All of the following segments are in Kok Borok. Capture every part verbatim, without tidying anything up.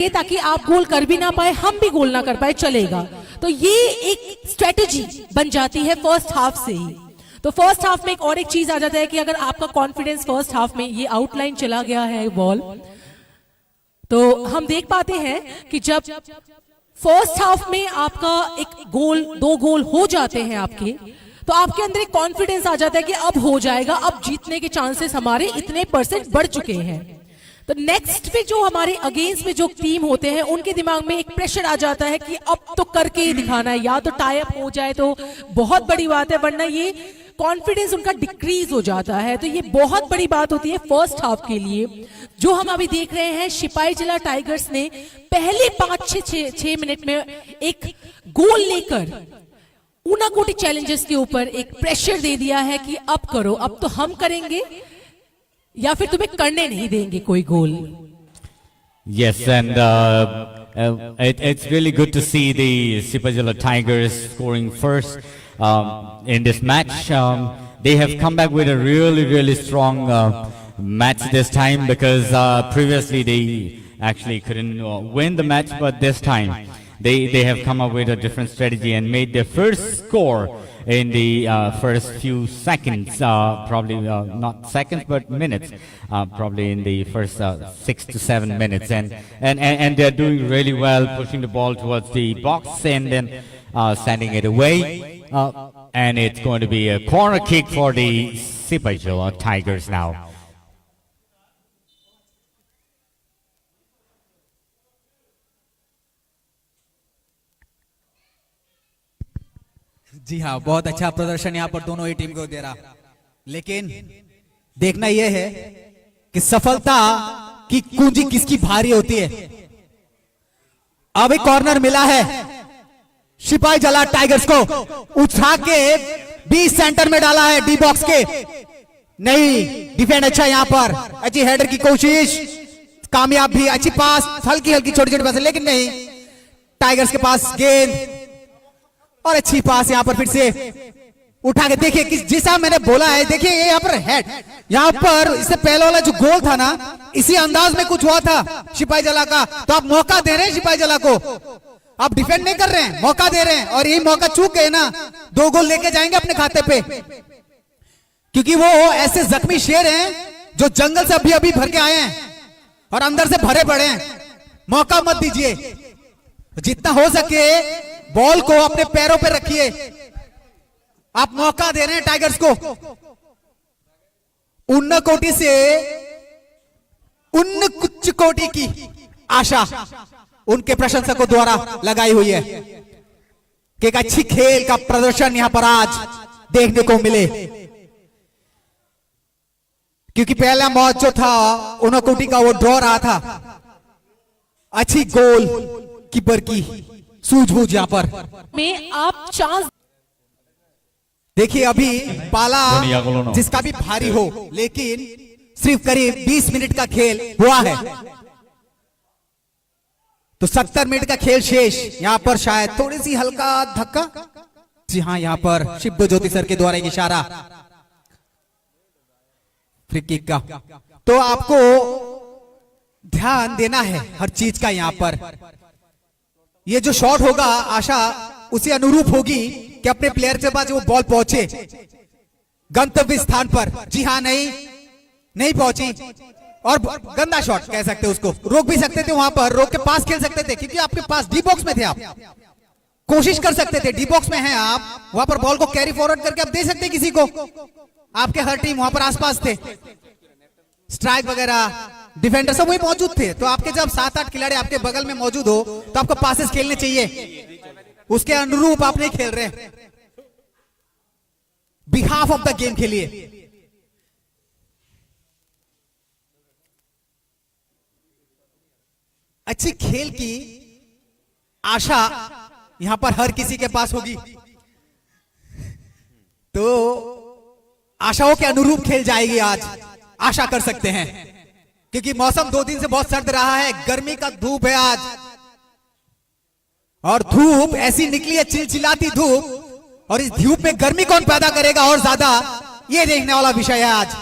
ये ताकि आप गोल कर भी ना पाए, हम भी गोल ना कर पाए, चलेगा। तो ये एक स्ट्रेटजी बन जाती है फर्स्ट हाफ से ही। तो फर्स्ट हाफ में एक और एक चीज आ जाता है कि अगर आपका कॉन्फिडेंस फर्स्ट हाफ में ये आउटलाइन चला गया है बॉल, तो हम देख पाते हैं कि जब फर्स्ट हाफ में आपका एक गोल, दो गोल हो जाते हैं आपके, तो आपके अंदर एक कॉन्फिडेंस आ जाता है कि अब हो जाएगा, अब जीतने के चांसेस हमारे इतने परसेंट बढ़ चुके हैं। तो नेक्स्ट पे जो हमारे अगेंस्ट में जो टीम होते हैं, उनके दिमाग में एक प्रेशर आ जाता है कि अब तो करके ही दिखाना है, या तो टाई अप हो जाए तो बहुत बड़ी बात है, वरना ये कॉन्फिडेंस उनका डिक्रीज हो जाता है। तो ये बहुत बड़ी बात होती है फर्स्ट हाफ के लिए। जो हम अभी देख रहे हैं, सिपाही जला टाइगर्स ने पहले पाँच छः छः छः मिनट में एक गोल लेकर ऊनाकोटी चैलेंजर्स के ऊपर एक प्रेशर दे दिया है कि अब करो, अब तो हम करेंगे, या फिर तुम्हें करने नहीं देंगे कोई गोल। Yes, and uh, uh, it, it's really good to see the Sipajala Tigers scoring first um, in this match. Um, they have come back with a really, really strong uh, match this time, because uh, previously they actually couldn't uh, win the match, but this time they, they have come up with a different strategy and made their first score in the uh, first few seconds, uh, probably uh, not seconds, but minutes, uh, probably in the first uh, six to seven minutes. And, and, and, and they're doing really well, pushing the ball towards the box and then uh, sending it away. Uh, and it's going to be a corner kick for the Sipajola Tigers now. जी हाँ, बहुत अच्छा प्रदर्शन यहाँ पर दोनों ही टीम को दे रहा, लेकिन देखना यह है कि सफलता की कुंजी किसकी भारी होती है। अभी कॉर्नर मिला है सिपाही जला टाइगर्स को, उठा के बीच सेंटर में डाला है डी बॉक्स के। नहीं, डिफेंड अच्छा यहाँ पर, अच्छी हेडर की कोशिश, कामयाब भी, अच्छी पास, हल्की हल्की छोटी छोटी पास, लेकिन नहीं, टाइगर्स के पास गेंद और अच्छी पास यहाँ पर फिर से उठा के। देखिए किस, जैसा मैंने बोला है, देखिए ये यहाँ पर हेड, यहाँ पर इससे पहले वाला जो गोल था ना, इसी अंदाज में कुछ हुआ था सिपाही जला का, तो आप मौका दे रहे हैं सिपाही जला को, आप डिफेंड नहीं कर रहे हैं, मौका दे रहे हैं, और यही मौका चूक गए ना, दो गोल लेके जाएंगे अपने खाते पे, क्योंकि वो ऐसे जख्मी शेर हैं जो जंगल से अभी अभी भर के आए हैं और अंदर से भरे पड़े हैं। मौका मत दीजिए, जितना हो सके बॉल को अपने पैरों पे रखिए। आप मौका दे रहे हैं टाइगर्स को। उन्नकोटी से उन्नकुच कोटी की आशा उनके प्रशंसकों द्वारा लगाई हुई है कि एक अच्छी खेल का प्रदर्शन यहाँ पर आज देखने को मिले, क्योंकि पहला मैच जो था उन्नकोटी का, वो ड्रॉ रहा था। अच्छी गोल कीपर की सूझबूझ यहाँ पर। में आप चांस देखिए, अभी पाला जिसका भी भारी हो, लेकिन सिर्फ करीब बीस मिनट का खेल हुआ है। तो सत्तर मिनट का खेल शेष। यहाँ पर शायद थोड़ी सी हल्का धक्का। जी हाँ, यहाँ पर शिव ज्योति सर के द्वारा एक इशारा। फ्री किक का। तो आपको ध्यान देना है हर चीज का यहाँ पर। ये जो शॉट होगा, आशा उसी अनुरूप होगी कि अपने प्लेयर के पास वो बॉल पहुंचे गंतव्य स्थान पर। जी हाँ, नहीं, नहीं पहुंची। और ब-, गंदा शॉट कह सकते हैं उसको, रोक भी सकते थे वहां पर, रोक के पास खेल सकते थे, क्योंकि आपके पास डी बॉक्स में थे आप, कोशिश कर सकते थे, डी बॉक्स में हैं आप, वहां पर बॉल को कैरी फॉरवर्ड करके आप दे सकते किसी को, आपके हर टीम वहां पर आसपास थे, स्ट्राइक वगैरह, डिफेंडर सब वही मौजूद थे। तो आपके जब सात आठ खिलाड़ी आपके बगल में मौजूद हो, तो आपको पासेस खेलने चाहिए, उसके अनुरूप आप नहीं खेल रहे। बिहाफ ऑफ द गेम के लिए अच्छी खेल की आशा यहां पर हर किसी के पास होगी, तो आशाओं के अनुरूप खेल जाएगी आज, आशा कर सकते हैं, क्योंकि मौसम दो दिन से बहुत सर्द रहा है, गर्मी का धूप है आज। और धूप ऐसी निकली है, चिलचिलाती धूप, और इस धूप में गर्मी कौन पैदा करेगा और ज्यादा, ये देखने वाला विषय है आज।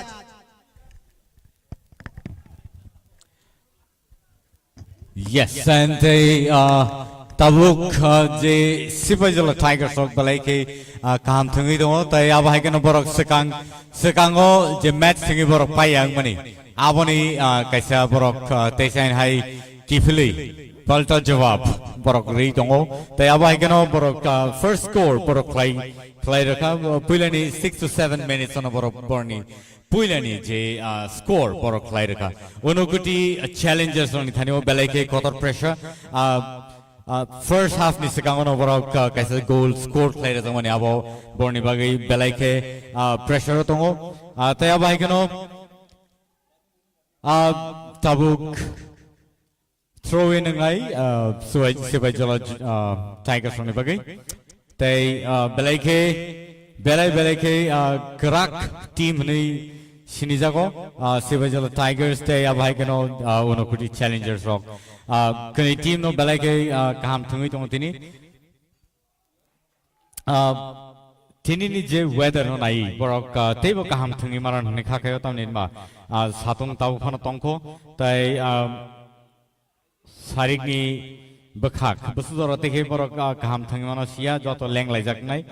Yes, and tei, uh, tabuk, uh, je Sipaijala Tigers rok belai khe, uh, kaham thwngwi tongo, tei abo hai kheno borok swkang, swkango je match thwngwi borok paiya wngmani, aboni, uh, kaisa borok, uh, tei sain hai kiphilwi palta jawab borok rwi tongo, tei abo hai kheno borok, uh, first score borok khlai, khlai rwkha, uh, puilani six to seven minutes ono borok borni puilani je, ah, score borok khlai rwkha. Unokoti, ah, Challengers rokni thani o belai khe kotor pressure. Ah, ah, first half ni swkango no borok, ah, kaisa goal score khlai rwjakmani abo borni bagwi belai khe, ah, pressure o tongo. Ah, tei abo hai kheno, ah, tabuk throw in wngnai, ah, Sipai, Sipaijala, ah, Tigers rokni bagwi. Tei, ah, belai khe, belai, belai khe, ah, kwrak team hwnwi sinijago, ah, Sipaijala Tigers tei abo hai kheno, ah, Unokoti Challengers rok. Ah, kwnwi team no belai khe, ah, kaham thwngwi tongo tini. Ah, tini ni je weather no nai borok, ah, teibo kaham thwngwi mano hwnwi kha khayo tamni hwnba, ah, satung tabuk phano tongkho tei, ah, sarikni bwkhak bwswk jora tei khe borok, ah, kaham thwngwi mano siya joto lenglaijak nai.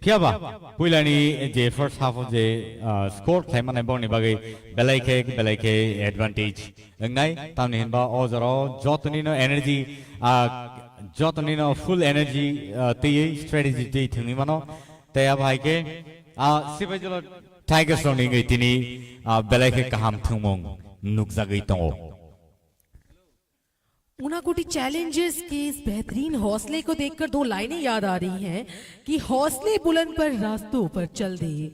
Phiyaba puilani je first half o je, ah, score khlai mani borokni bagwi belai khe, belai khe advantage wngnai. Tamni hinba o jora o jotoni no energy, ah, jotoni no full energy, ah, twiwi strategy twi thwngwi mano. Tei abo hai khe, ah, Sipaijala Tigers rokni wngwi tini, ah, belai khe kaham thwngmung nukjagwi tongo. Unakoti challengers के इस बेहतरीन हौसले को देखकर दो लाइनें याद आ रही हैं कि हौसले बुलंद पर रास्तों पर चल दे,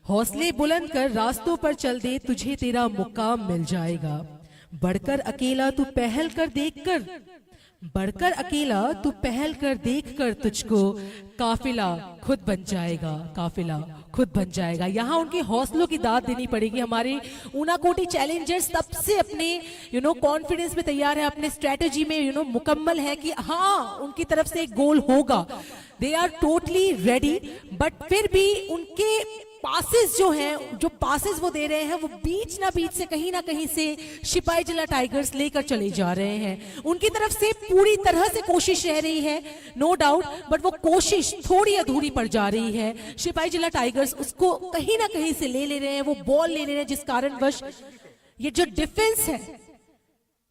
हौसले बुलंद कर रास्तों पर चल दे, तुझे तेरा मुकाम मिल जाएगा। बढ़कर अकेला तू पहल कर देख कर, बढ़कर अकेला तू पहल कर देख कर तुझको काफिला खुद बन जाएगा, काफिला खुद बन जाएगा। यहाँ उनके हौसलों की दाद देनी पड़ेगी। हमारे ऊनाकोटी चैलेंजर्स तब से अपने, यू नो, कॉन्फिडेंस में तैयार है, अपने स्ट्रेटजी में, यू नो, मुकम्मल है कि हाँ, उनकी तरफ से एक गोल होगा। They are totally ready, but फिर भी उनके पासेस जो हैं, जो पासेस वो दे रहे हैं, वो बीच ना बीच से, कहीं ना कहीं से सिपाही जिला टाइगर्स लेकर चले जा रहे हैं। उनकी तरफ से पूरी तरह से कोशिश रह रही है, नो डाउट, बट वो कोशिश थोड़ी अधूरी पड़ जा रही है। सिपाही जिला टाइगर्स उसको कहीं ना कहीं से ले ले रहे हैं, वो बॉल ले ले रहे हैं, जिस कारणवश ये जो डिफेंस है,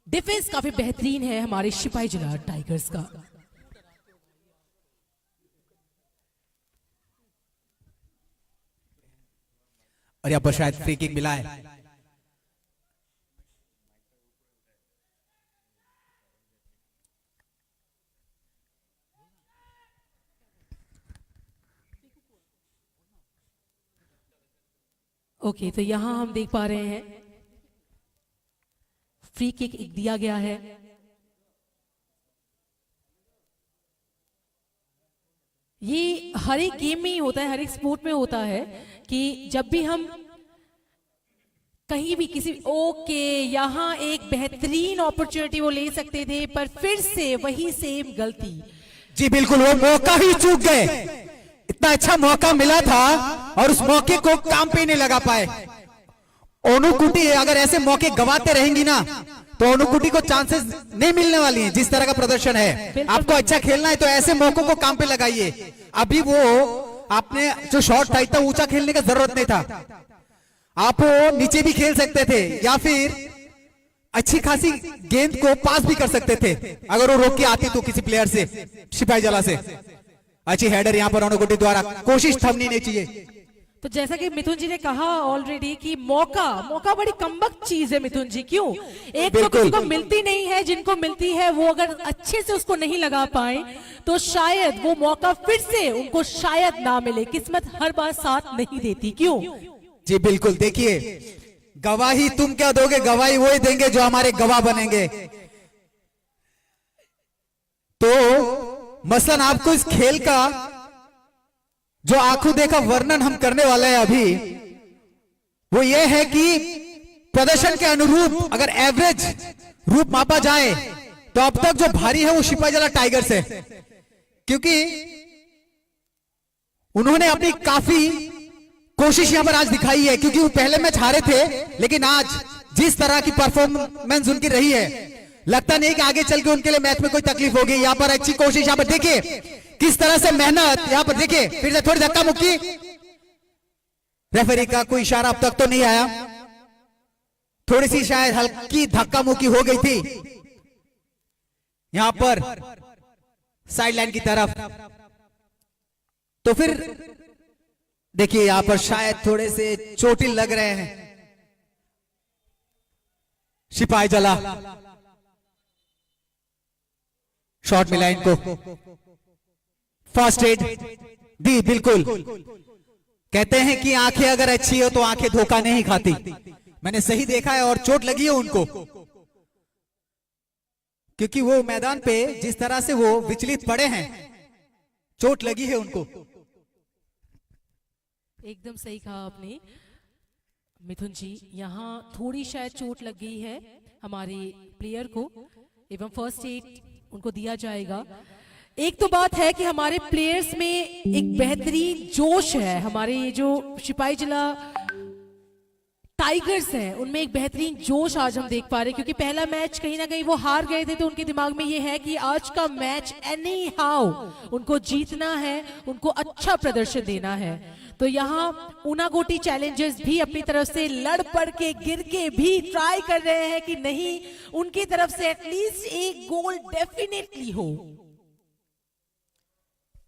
डिफेंस काफी बेहतरीन है हमारे सिपाही जिला टाइगर्स का। और यहाँ पर शायद फ्री किक मिला है। ओके, तो यहाँ हम देख पा रहे हैं फ्री किक एक दिया गया है। ये हर एक गेम में ही होता है, हर एक स्पोर्ट में होता है कि जब भी हम कहीं भी किसी, ओके, यहाँ एक बेहतरीन अपॉर्चुनिटी वो ले सकते थे, पर फिर से वही सेम गलती। जी बिल्कुल, वो मौका ही चूक गए। इतना अच्छा मौका मिला था और उस मौके को काम पे नहीं लगा पाए। ओनुकुटी अगर ऐसे मौके गंवाते रहेंगी ना, तो ओनुकुटी को चांसेस नहीं मिलने वाली हैं। जिस तरह का प्रदर्शन है, बिल्कुल, आपको बिल्कुल। अच्छा खेलना है तो ऐसे मौकों को काम पे लगाइए। अभी वो आपने जो शॉट था, इतना ऊंचा खेलने का जरूरत नहीं था। आप वो नीचे भी खेल सकते थे या फिर अच्छी खासी गेंद को पास भी कर सकते थे, अगर वो रोक के आती तो किसी प्लेयर से, सिपाही जला से। अच्छी हेडर यहाँ पर ओनुकुटी द्वारा, कोशिश थमनी नहीं चाहिए। तो जैसा कि मिथुन जी ने कहा ऑलरेडी कि मौका, मौका बड़ी कमबख्त चीज है मिथुन जी। क्यों? एक तो बिल्कुल। किसी को मिलती नहीं है, जिनको मिलती है वो अगर अच्छे से उसको नहीं लगा पाए तो शायद वो मौका फिर से उनको शायद ना मिले। किस्मत हर बार साथ नहीं देती। क्यों? जी बिल्कुल। देखिए, गवाही तुम क्या दोगे, गवाही वही देंगे जो हमारे गवाह बनेंगे। तो मसलन आपको इस खेल का जो आंखों देखा वर्णन हम करने वाले हैं अभी, वो ये है कि प्रदर्शन के अनुरूप अगर एवरेज रूप मापा जाए तो अब तक जो भारी है वो सिपाही जला टाइगर्स है, क्योंकि उन्होंने अपनी काफी कोशिश यहाँ पर आज दिखाई है, क्योंकि वो पहले मैच हारे थे, लेकिन आज जिस तरह की परफॉर्मेंस उनकी रही है, लगता नहीं कि आगे चल के उनके लिए मैच में कोई तकलीफ होगी। यहाँ पर अच्छी कोशिश, यहाँ पर देखिए किस तरह से मेहनत, यहाँ पर देखिए फिर से थोड़ी धक्का मुक्की। रेफरी का कोई इशारा अब तक तो नहीं आया, थोड़ी सी शायद हल्की धक्का मुक्की हो गई थी यहाँ पर साइडलाइन की तरफ। तो फिर देखिए यहाँ पर शायद थोड़े से चोटिल लग रहे हैं सिपाही जला। शॉट मिला इनको, फर्स्ट एड दी बिल्कुल। कहते हैं कि आंखें अगर अच्छी हो तो आंखें धोखा नहीं खाती। मैंने सही देखा है और चोट लगी है उनको, क्योंकि वो मैदान पे जिस तरह से वो विचलित पड़े हैं, चोट लगी है उनको। एकदम सही कहा आपने मिथुन जी, यहाँ थोड़ी शायद चोट लग गई है हमारे प्लेयर को, एवं फर्स्ट एड उनको दिया जाएगा। एक तो बात है कि हमारे प्लेयर्स में एक बेहतरीन जोश है, हमारे ये जो सिपाही जिला टाइगर्स हैं उनमें एक बेहतरीन जोश आज हम देख पा रहे हैं, क्योंकि पहला मैच कहीं ना कहीं वो हार गए थे, तो उनके दिमाग में ये है कि आज का मैच एनी हाउ उनको जीतना है, उनको अच्छा प्रदर्शन देना है। तो यहाँ उनाकोटी चैलेंजर्स भी अपनी तरफ से लड़ पड़ के गिर के भी ट्राई कर रहे हैं कि नहीं, उनकी तरफ से एटलीस्ट एक गोल डेफिनेटली हो।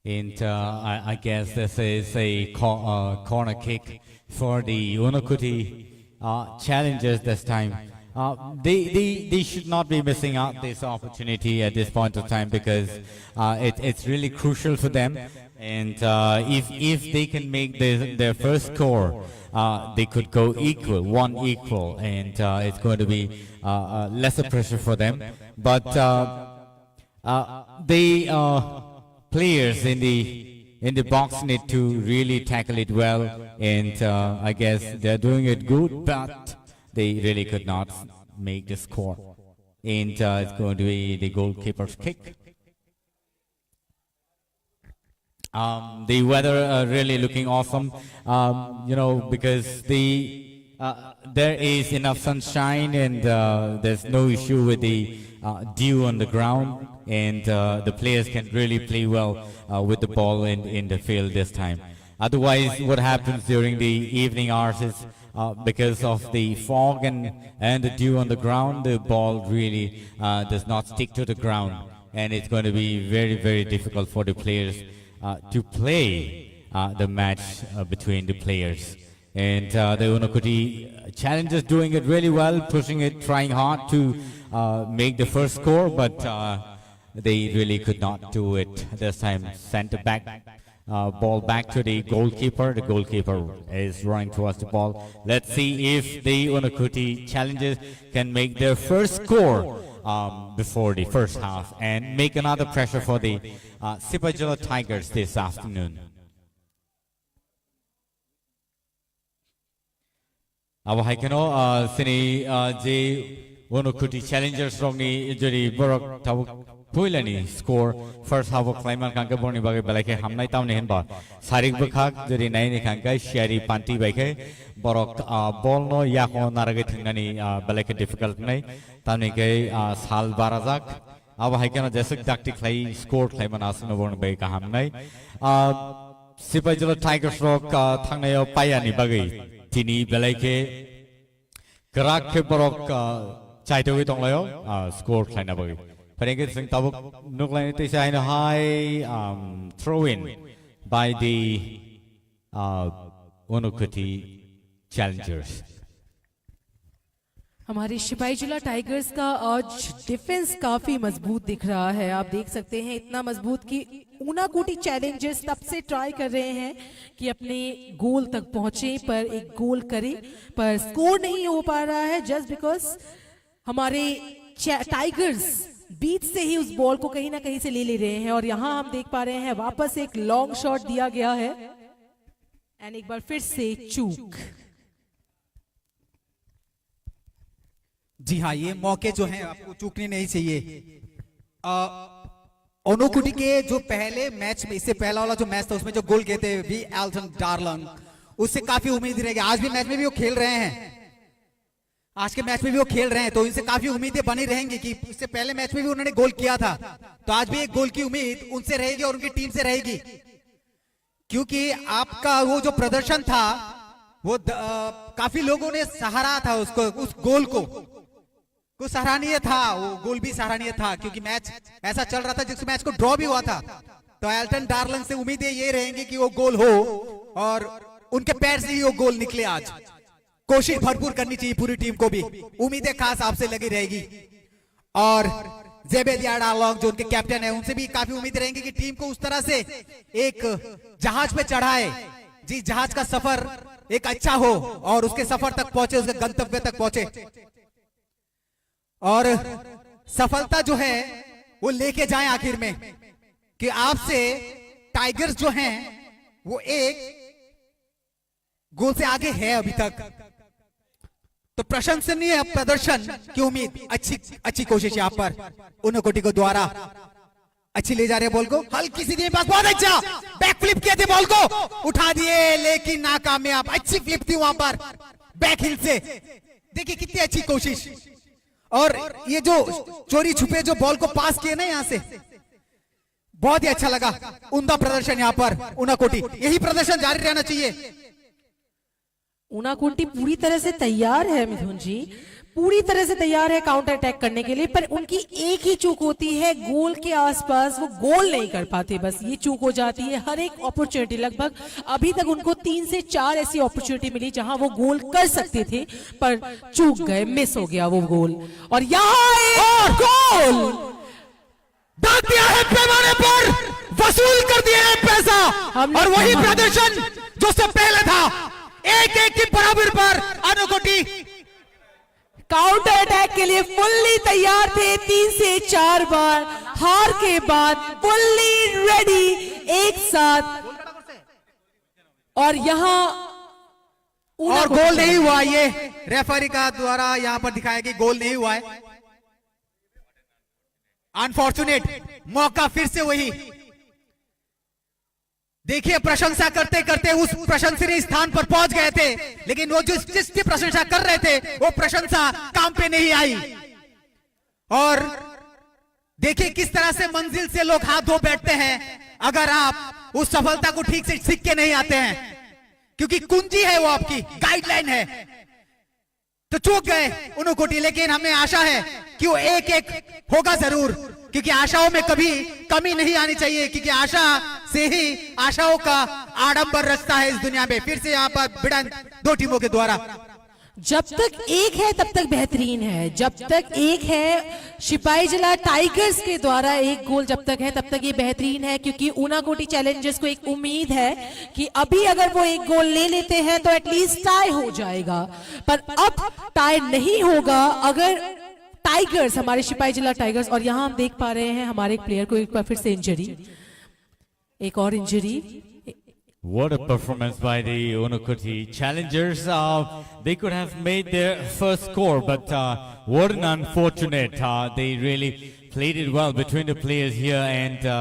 And uh, I, I guess this is a co- uh, corner kick for the Unakoti uh, challengers this time. Uh, they, they, they should not be missing out this opportunity at this point of time because uh, it, it's really crucial for them. And uh, if, if they can make their, their first score, uh, they could go equal, one equal, and uh, it's going to be uh, uh, lesser pressure for them. But uh, uh, the uh, players in the in the box need to really tackle it well, and uh, I guess they're doing it good, but they really could not make the score. And uh, it's going to be the goalkeeper's kick. Um, the weather uh, really looking awesome, um, you know, because the uh, there is enough sunshine and uh, there's no issue with the uh, dew on the ground, and uh, the players can really play well uh, with the ball in, in the field this time. Otherwise, what happens during the evening hours is uh, because of the fog and, and the dew on the ground, the ball really uh, does not stick to the ground, and it's going to be very, very difficult for the players uh, to play uh, the match uh, between the players. And uh, the Unakoti challengers doing it really well, pushing it, trying hard to uh, make the first score, but uh, they really could not do it this time. Sent it back, uh, ball back to the goalkeeper. The goalkeeper is running towards the ball. Let's see if the Unakoti challengers can make their first score um, before the first half and make another pressure for the uh, Sipaijala Tigers this afternoon. Abo hai kheno uh, sini uh, je Unakoti challengers rokni jodi borok tabuk puilani score first half o khlaiman kangke borni bagwi belai khe hamnai tamni hinba sarik bwkhak jodi naini kangke siari panti bai khe borok uh, ball no yako naragwi thingnani uh, belai khe difficult wngnai tamni khe uh, sal barajak. Abo hai kheno jeswk dakti khlai score khlai mano aswkno borok bai kaham wngnai. Ah, Sipaijala Tigers rok ah, thangnai o paiya ni bagwi tini belai khe kwrak khe borok ah, chaitogwi tonglaio ah, score khlaina bagwi. Phaikhe chwng tabuk nuklaini teisa haino hai um, throw in by the uh, Unakoti challengers. हमारे सिपाही जिला टाइगर्स का आज डिफेंस काफी मजबूत दिख रहा है। आप देख सकते हैं इतना मजबूत कि ऊनाकोटी चैलेंजर्स तब से ट्राई कर रहे हैं कि अपने गोल तक पहुंचे, पर एक गोल करें, पर स्कोर नहीं हो पा रहा है, जस्ट बिकॉज हमारे टाइगर्स बीच से ही उस बॉल को कहीं ना कहीं से ले ले रहे हैं। और यहाँ हम देख पा रहे हैं वापस एक लॉन्ग शॉट दिया गया है एंड एक बार फिर से चूक। जी हाँ, ये मौके जो हैं आपको चूकने नहीं चाहिए। अ, ओनोकुटी के जो पहले मैच में, इससे पहला वाला जो मैच था, उसमें जो गोल किए थे वी एल्टन डार्लंग, उससे काफी उम्मीद रहेगी। आज भी मैच में भी वो खेल रहे हैं। आज के मैच में भी वो खेल रहे हैं, तो इनसे काफी उम्मीदें बनी रहेंगी कि इससे पहले मैच में भी उन्होंने गोल किया था, तो आज भी एक गोल की उम्मीद उनसे रहेगी और उनकी टीम से रहेगी, क्योंकि आपका वो जो प्रदर्शन था, वो द-, अ, काफी लोगों ने सराहा था उसको, उस गोल को। वो सराहनीय था, वो गोल भी सराहनीय था, क्योंकि मैच ऐसा चल रहा था जिस मैच को ड्रॉ भी हुआ था। तो एल्टन डार्लिंग से उम्मीदें ये रहेंगी कि वो गोल हो और उनके पैर से ही वो गोल निकले आज। कोशिश भरपूर करनी चाहिए पूरी टीम को भी। उम्मीदें खास आपसे लगी रहेगी। और जेबेदिया डार्लिंग जो उनके कैप्टन है, उनसे भी काफी उम्मीद रहेंगी कि टीम को उस तरह से एक जहाज पे चढ़ाए, जिस जहाज का सफर एक अच्छा हो और उसके सफर तक पहुंचे, उसके गंतव्य तक पहुंचे। और सफलता जो है वो लेके जाए आखिर में, कि आपसे टाइगर्स जो हैं वो एक गोल से आगे है अभी तक। तो प्रशंसनीय प्रदर्शन की उम्मीद, अच्छी, अच्छी कोशिश यहाँ पर उनकोटी को द्वारा। अच्छी ले जा रहे हैं बॉल को, हल्की सी देर पास, बहुत अच्छा, बैक फ्लिप किए थे बॉल को, उठा दिए लेकिन नाकामयाब। अच्छी फ्लिप थी वहां पर बैक हील से। देखिए कितनी अच्छी कोशिश। और ये जो चोरी छुपे जो बॉल को पास किए ना यहाँ से, बहुत ही अच्छा लगा। उम्दा प्रदर्शन यहाँ पर उनाकोटी, यही प्रदर्शन जारी रहना चाहिए। उनाकोटी पूरी तरह से तैयार है मिथुन जी, पूरी तरह से तैयार है काउंटर अटैक करने के लिए, पर उनकी एक ही चूक होती है, गोल के आसपास वो गोल नहीं कर पाते, बस ये चूक हो जाती है हर एक अपॉर्चुनिटी। लगभग अभी तक उनको तीन से चार ऐसी अपॉर्चुनिटी मिली जहां वो गोल कर सकते थे, पर चूक गए, मिस हो गया वो गोल। और यहाँ एक गोल। डाल दिया है पैमाने पर, वसूल कर दिया है पैसा। और वही प्रदर्शन जो उससे पहले था, एक एक की बराबर पर अनोकोटी। काउंटर अटैक के लिए फुल्ली तैयार थे, तीन से चार बार हार के बाद फुल्ली रेडी, एक साथ। और यहाँ और गोल नहीं हुआ, ये रेफरी का द्वारा यहाँ पर दिखाया कि गोल नहीं हुआ है। अनफॉर्चुनेट, मौका फिर से वही। देखिए, प्रशंसा करते करते उस प्रशंसनीय स्थान पर पहुंच गए थे, लेकिन वो जिस जिसकी प्रशंसा कर रहे थे, वो प्रशंसा काम पे नहीं आई। और देखिए किस तरह से मंजिल से लोग हाथ धो बैठते हैं, अगर आप उस सफलता को ठीक से सीख के नहीं आते हैं, क्योंकि कुंजी है वो, आपकी गाइडलाइन है। तो चूक गए उनकोटी, लेकिन हमें आशा है कि वो एक एक होगा जरूर, क्योंकि आशाओं में कभी कमी नहीं आनी चाहिए, क्योंकि आशा से ही आशाओं का आडंबर रचता है इस दुनिया में। फिर से यहाँ पर भिड़ंत दो टीमों के द्वारा। जब तक एक है तब तक बेहतरीन है, जब तक एक है सिपाही जिला टाइगर्स के द्वारा एक गोल जब तक है तब तक ये बेहतरीन है, क्योंकि उनाकोटी चैलेंजर्स को एक उम्मीद है कि अभी अगर वो एक गोल ले लेते हैं तो एटलीस्ट टाई हो जाएगा, पर अब टाई नहीं होगा अगर टाइगर्स, हमारे सिपाही जिला टाइगर्स, और यहाँ हम देख पा रहे हैं हमारे एक प्लेयर को एक बार फिर से इंजरी, एक और injury. What a performance by the Unakoti challengers. Uh, they could have made their first score, but uh, what an unfortunate. Uh, they really played it well between the players here and uh,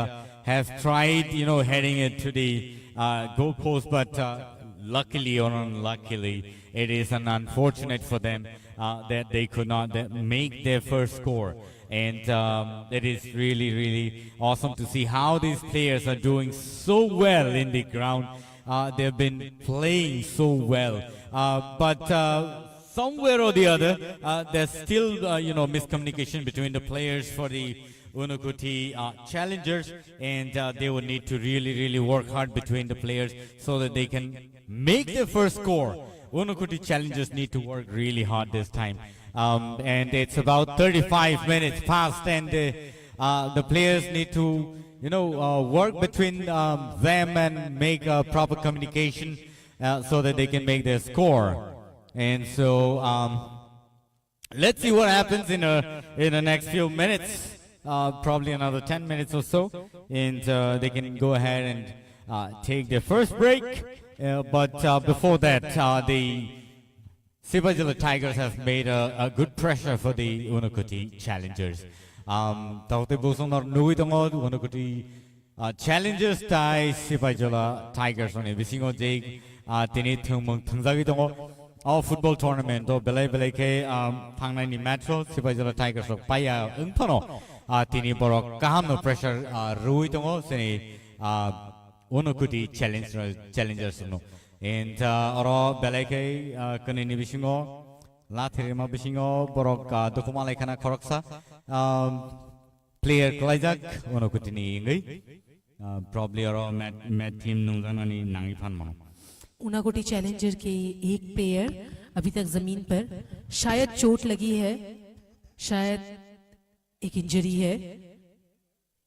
have tried, you know, heading it to the uh, goalpost, but uh, luckily or unluckily, it is an unfortunate for them uh, that they could not uh, make their first score. And um, it is really, really awesome to see how these players are doing so well in the ground. Uh, they've been playing so well. Uh, but uh, somewhere or the other, uh, there's still, uh, you know, miscommunication between the players for the Unukuti uh, challengers, and uh, they will need to really, really work hard between the players so that they can make their first score. Unukuti challengers need to work really hard this time. Um, and it's about thirty-five minutes past, and uh, uh, the players need to, you know, uh, work between um, them and make uh, proper communication uh, so that they can make their score. And so, um, let's see what happens in a in the next few minutes. Uh, probably another ten minutes or so, and uh, they can go ahead and uh, take their first break. Uh, but uh, before that, uh, the Sipajila Tigers have made a, a good pressure for the Unukuti challengers. Um, Taute Bosonor Nui Tongo, Unukuti uh, challengers tai Sipajila Tigers on bisingo jake uh, tini thangmung thangjagwi tongo. O football tournament o belai belai khe, um, thangnaini match o Sipaijala Tigers rok paiya wng phano, ah, tini borok kaham no pressure, ah, rwui tongo chini, ah, Unokuti challenge, challengers no. And, ah, oro belai khe, ah, kwnwi ni bisingo, lathirima bisingo borok, ah, dukhu malai khana khoroksa, um, player kwlaijak Unokuti ni wngwi. Uh, probably oro mat, mat team nungjaknani nangwi phan mano. Unakoti challenger के एक प्लेयर अभी तक जमीन पर, शायद चोट लगी है, शायद एक इंजरी है।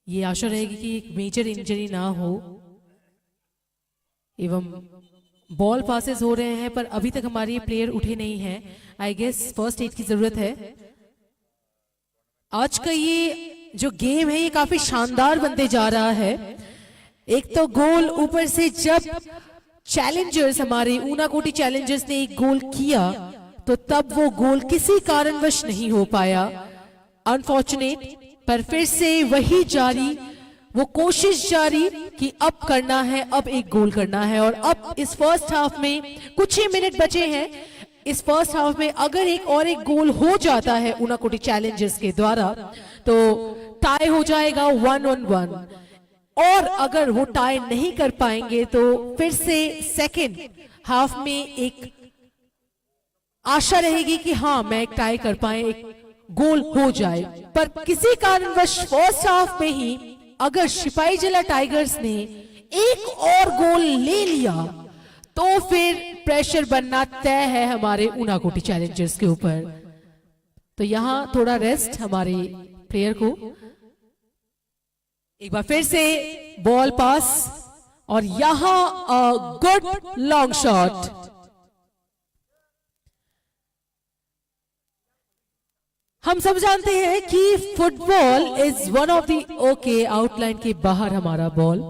ये आशा रहेगी कि एक मेजर इंजरी ना हो। एवं बॉल पासेस हो रहे हैं, पर अभी तक हमारे ये प्लेयर उठे नहीं हैं। आई गेस फर्स्ट एड की ज़रूरत है। आज का ये जो गेम है, ये काफी शानदार बनते जा रहा है। एक तो गोल, ऊपर से जब चैलेंजर्स, हमारे ऊनाकोटी चैलेंजर्स ने एक गोल किया, तो तब वो गोल किसी कारणवश नहीं हो पाया, अनफॉर्चुनेट। पर फिर से वही जारी, वो कोशिश जारी कि अब करना है, अब एक गोल करना है। और अब इस फर्स्ट हाफ में कुछ ही मिनट बचे हैं, इस फर्स्ट हाफ में अगर एक और एक गोल हो जाता है उनाकोटी चैलेंजर्स के द्वारा, तो टाई हो जाएगा वन ऑन वन। और अगर वो टाई नहीं कर पाएंगे, तो फिर से सेकंड हाफ में एक आशा रहेगी कि हाँ, मैं एक टाई कर पाए, एक गोल हो जाए। पर किसी कारणवश फर्स्ट हाफ में ही अगर सिपाही जिला टाइगर्स ने एक और गोल ले लिया, तो फिर प्रेशर बनना तय है हमारे उनाकोटी चैलेंजर्स के ऊपर। तो यहाँ थोड़ा रेस्ट हमारे प्लेयर को। एक बार फिर से बॉल पास, और यहाँ अ गुड लॉन्ग शॉट। हम सब जानते हैं कि football is one of the, okay, outline के बाहर हमारा बॉल।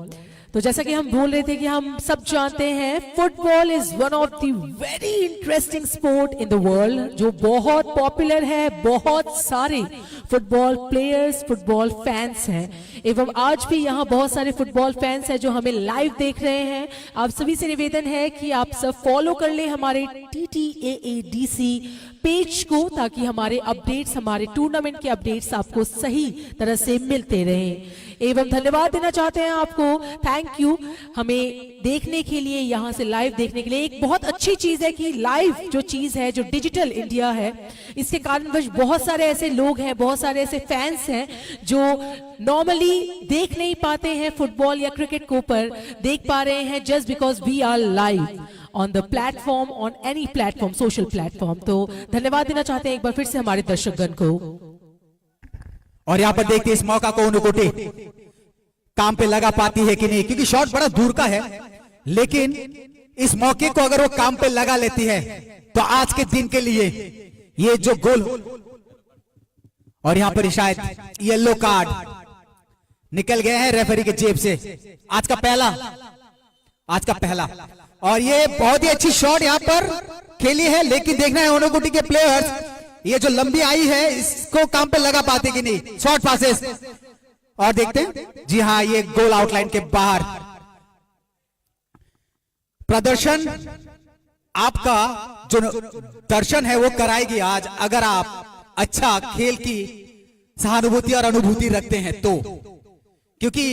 तो जैसा कि हम बोल रहे थे कि हम सब जानते हैं, football is one of the very interesting sport in the world, जो बहुत पॉपुलर है, बहुत सारे फुटबॉल प्लेयर्स, फुटबॉल फैंस हैं। एवं आज भी यहाँ बहुत सारे फुटबॉल फैंस हैं जो हमें लाइव देख रहे हैं। आप सभी से निवेदन है कि आप सब फॉलो कर लें हमारे T T A A D C page को, ताकि हमारे अपडेट्स, हमारे टूर्नामेंट के अपडेट्स आपको सही तरह से मिलते रहें। एवं धन्यवाद देना चाहते हैं आपको, थैंक यू, हमें देखने के लिए, यहाँ से लाइव देखने के लिए। एक बहुत अच्छी चीज़ है कि लाइव जो चीज़ है, जो डिजिटल इंडिया है, इसके कारणवश बहुत सारे ऐसे लोग हैं, बहुत सारे ऐसे फैंस हैं जो नॉर्मली देख नहीं पाते हैं फुटबॉल या क्रिकेट को, पर देख पा रहे हैं just because we are live on the platform, on any platform, social platform। तो धन्यवाद देना चाहते हैं एक बार फिर से हमारे दर्शकगण को। और यहाँ पर देखते हैं इस मौका को उनुकुटी काम पे लगा पाती है कि नहीं, क्योंकि शॉट बड़ा दूर का है, लेकिन इस मौके को अगर वो काम पे लगा लेती है तो आज के दिन के लिए ये जो गोल, और यहाँ पर शायद येलो कार्ड निकल गया है रेफरी के जेब से। आज का पहला, आज का पहला, और ये बहुत ही अच्छी शॉट यहाँ पर खेली है, लेकिन देखना है उनुकुटी के प्लेयर्स, ये जो लंबी आई है इसको काम पे लगा पाते कि नहीं। शॉर्ट पासेस, और देखते हैं, जी हाँ, ये गोल आउटलाइन के बाहर। प्रदर्शन, आपका जो दर्शन है वो कराएगी आज, अगर आप अच्छा खेल की सहानुभूति और अनुभूति रखते हैं तो, क्योंकि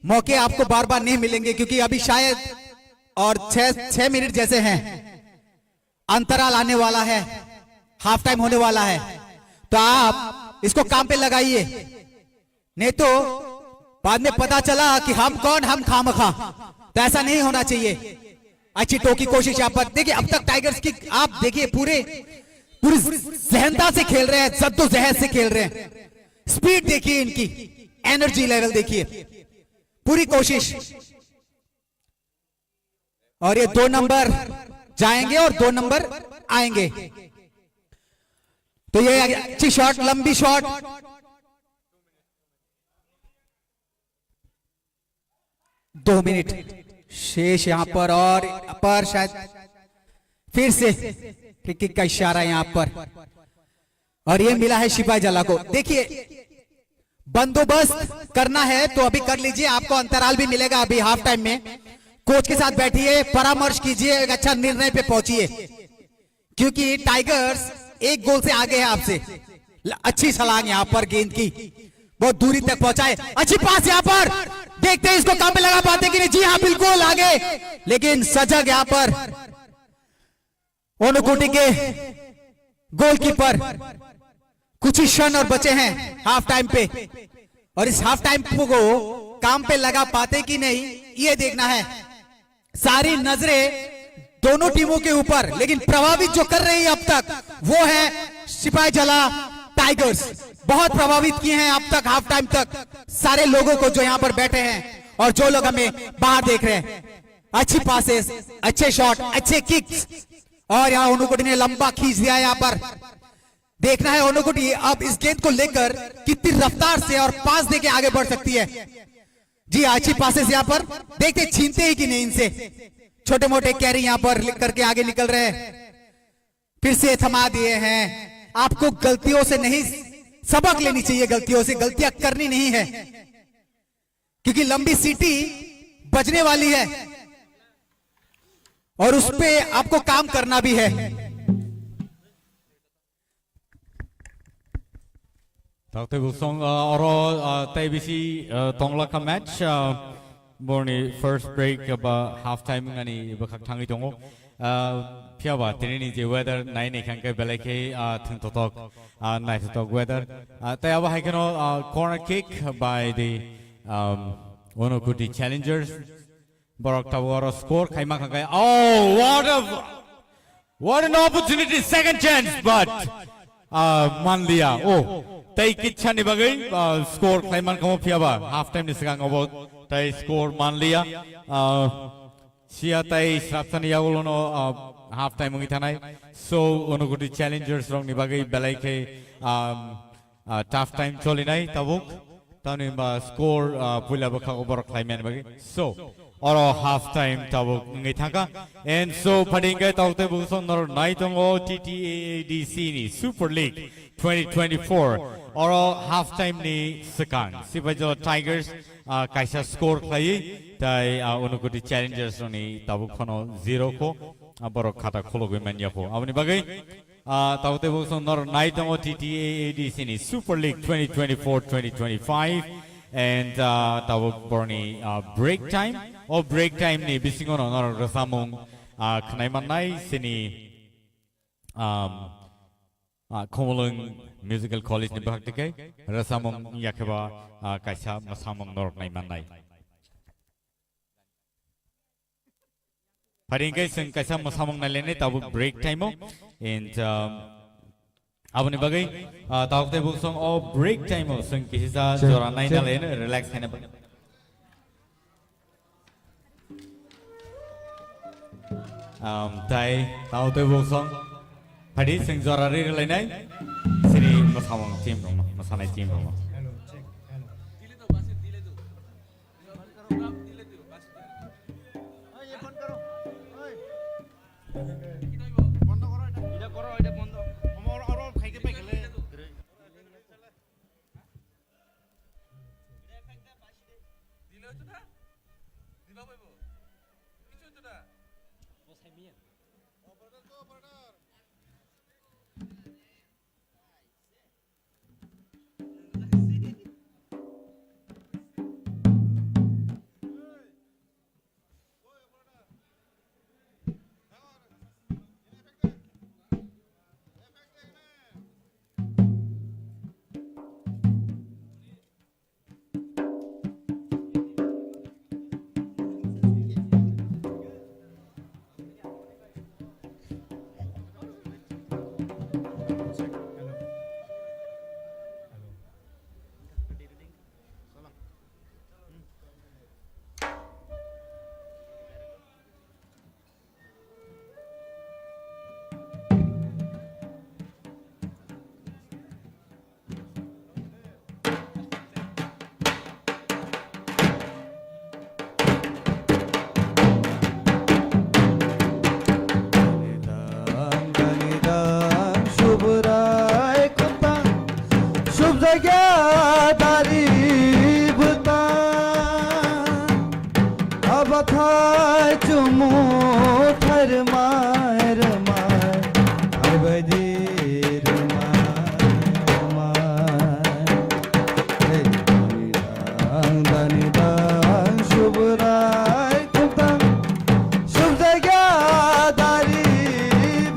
मौके आपको बार बार नहीं मिलेंगे, क्योंकि अभी शायद और छह, छह मिनट जैसे हैं, अंतराल आने वाला है, हाफ टाइम होने वाला है, तो आप इसको काम पे लगाइए, नहीं तो बाद में पता चला कि हम कौन, हम खामखा। तो ऐसा नहीं होना चाहिए। अच्छी टोकी कोशिश यहाँ पर। देखिए, अब तक टाइगर्स की, आप देखिए, पूरे, पूरी जहनता से खेल रहे हैं, जद्दोजहद से खेल रहे हैं। स्पीड देखिए इनकी, एनर्जी लेवल देखिए, पूरी कोशिश। और ये दो नंबर जाएंगे और दो नंबर आएंगे। तो ये अच्छी शॉट, लंबी शॉट। दो मिनट शेष यहाँ पर, और पर शायद फिर से फ्री किक का इशारा यहाँ पर, और ये मिला है सिपाही जला को। देखिए, बंदोबस्त करना है तो अभी कर लीजिए, आपको अंतराल भी मिलेगा अभी हाफ टाइम में। कोच के साथ बैठिए, परामर्श कीजिए, एक अच्छा निर्णय पे पहुंचिए। क्योंकि टाइगर्स एक गोल से आगे है आपसे। ल- अच्छी छलांग यहाँ पर गेंद की, बहुत दूरी तक पहुंचाए। अच्छी पास यहाँ पर, देखते हैं इसको काम पे लगा पाते कि नहीं। जी हाँ, बिल्कुल आगे, लेकिन सजग यहाँ पर ओनुकुटी के गोलकीपर। कुछ ही क्षण और बचे हैं हाफ टाइम पे, और इस हाफ टाइम को काम पे लगा पाते कि नहीं, ये देखना है। सारी नजरें दोनों टीमों के ऊपर, लेकिन प्रभावित जो कर रही है अब तक, वो है सिपाही जला टाइगर्स। बहुत प्रभावित किए हैं अब तक, हाफ टाइम तक, सारे लोगों को जो यहाँ पर बैठे हैं और जो लोग हमें बाहर देख रहे हैं। अच्छी पासेस, अच्छे शॉट, अच्छे किक्स, और यहाँ ओनुकुटी ने लंबा खींच दिया है यहाँ पर। देखना है ओनुकुटी अब इस गेंद को लेकर कितनी रफ्तार से और पास देके आगे बढ़ सकती है। जी, अच्छी पासेस यहाँ पर, देखते छीनते ही कि नहीं इनसे। छोटे मोटे कैरी यहाँ पर करके आगे निकल रहे हैं। फिर से थमा दिए हैं। आपको गलतियों से नहीं, सबक लेनी चाहिए गलतियों से, गलतियां करनी नहीं है, क्योंकि लंबी सीटी बजने वाली है और उस पे आपको काम करना भी है। Taktwi busong, ah, oro, ah, tei bisi, ah, tonglakha match, ah, borni first break ba half time wngani bwkhak thangwi tongo. Ah, phiya ba tini ni je weather nai ni khangkhe belai khe, ah, thwng totok, ah, naithotok weather. Ah, tei abo hai kheno, ah, corner kick by the, um, Unokoti Challengers. Borok tabuk oro score khaima kha khe. Oh, what a, what an opportunity, second chance, but, uh, manliya. Oh, tei kitsa ni bagwi, uh, score khlai man kha mo phiya ba half time ni swkang obo tei score manliya. Uh, siya tei srapsa ni yagulo no, uh, half time wngwi thanai. So, Unokoti Challengers rok ni bagwi belai khe, um, Ah, tough time cholinai tabuk. Tamni hwnba score, ah, puila bwkhago borok khlai mani bagwi. So, oro half time tabuk wngwi thangkha. And so, phadi hwnkhe tabuk tei bwsong norok nai tongo T T A A D C ni Super League twenty twenty-four. Oro half time ni swkang Sipaijala Tigers, ah, kaisa score khlaiwi, tai, ah, Unokoti Challengers rokni tabuk phano zero kho, ah, borok khata khologwi manya kho. Aboni bagwi, Ah, tabuk tei bwsong norok nai tongo T T A A D C ni Super League twenty twenty-four twenty twenty-five, and, ah, tabuk borni, ah, break time. O break time ni bisingo no norok rwchapmung, ah, khnai mannai sini, um, ah, Khumulwng Musical College ni bwkhak tike rwchapmung yakheba, ah, kaisa mwsamung norok nai mannai. Phari hwnkhe chwng kaisa mwsamung nailainai tabuk break time o. And, um, aboni bagwi, uh, tabuk tei bwsong o break time o chwng kisa jora naina laino, relax khaina bagwi. Um, tai tabuk tei bwsong phadi chwng jora ri relainai sini mwsamung team rokno, mwsanai team rokno. Subrai kota, subjagya dari bwta, abathai chumu tharmai rwmai. Dani dang Subrai khumtang, subjagya dari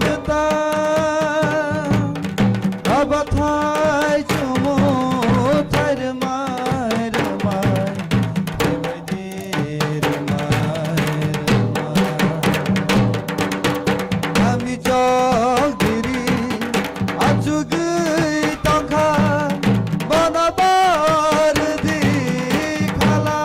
bwtang. Abathai chumu thai rwmai rwmai, rwmai di rwmai rwmai. Ami chok diri achugwi tongkha, bono bar di khala.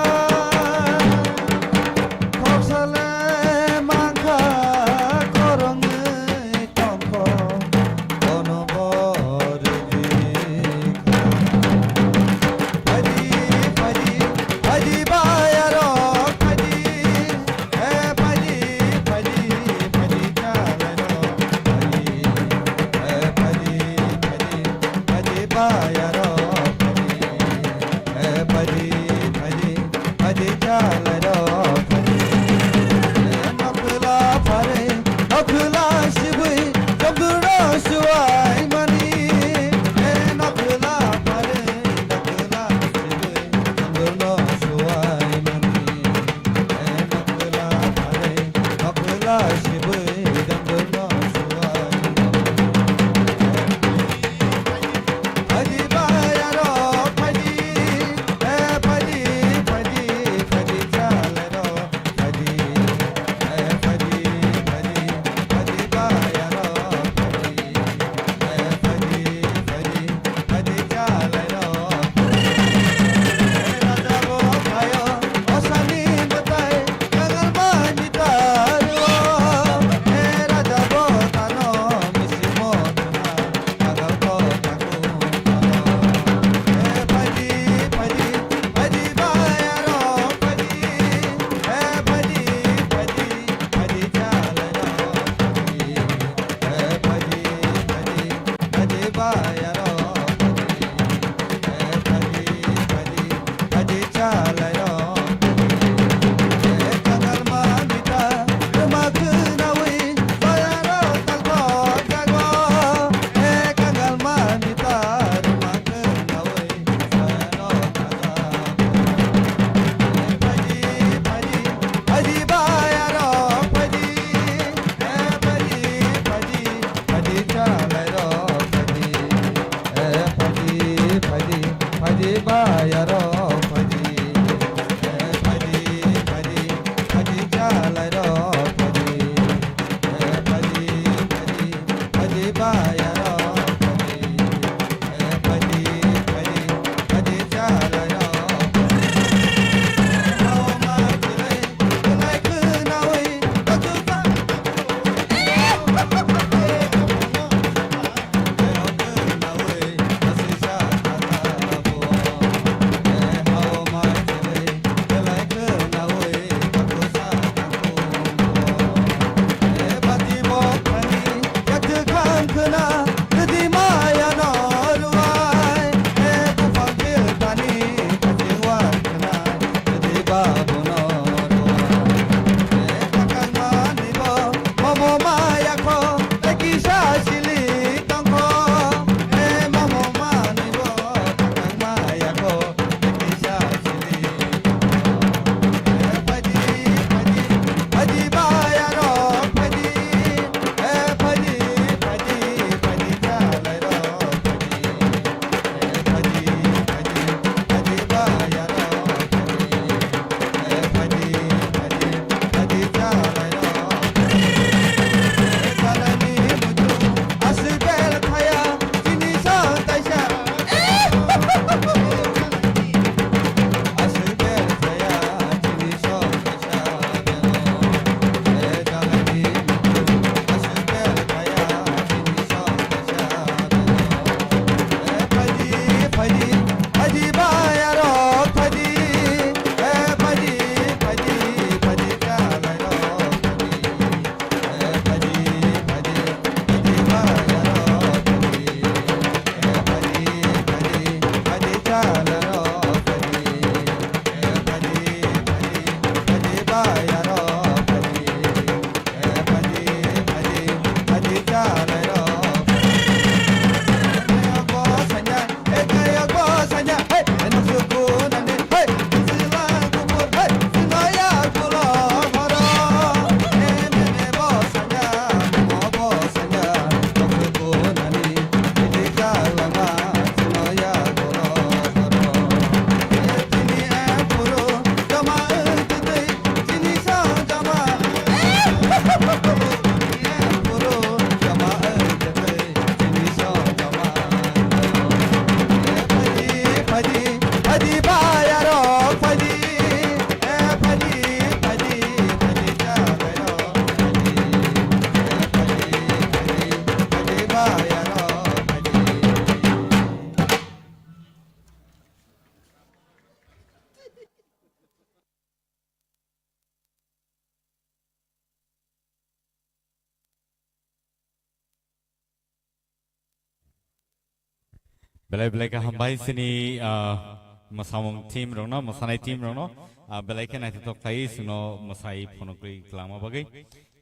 Belai belai khe hambai chini, ah, mwsamung team rokno, mwsanai team rokno, ah, belai khe naithothok khlaiwi chwngno mwsai phunukgwi kwlangma bagwi.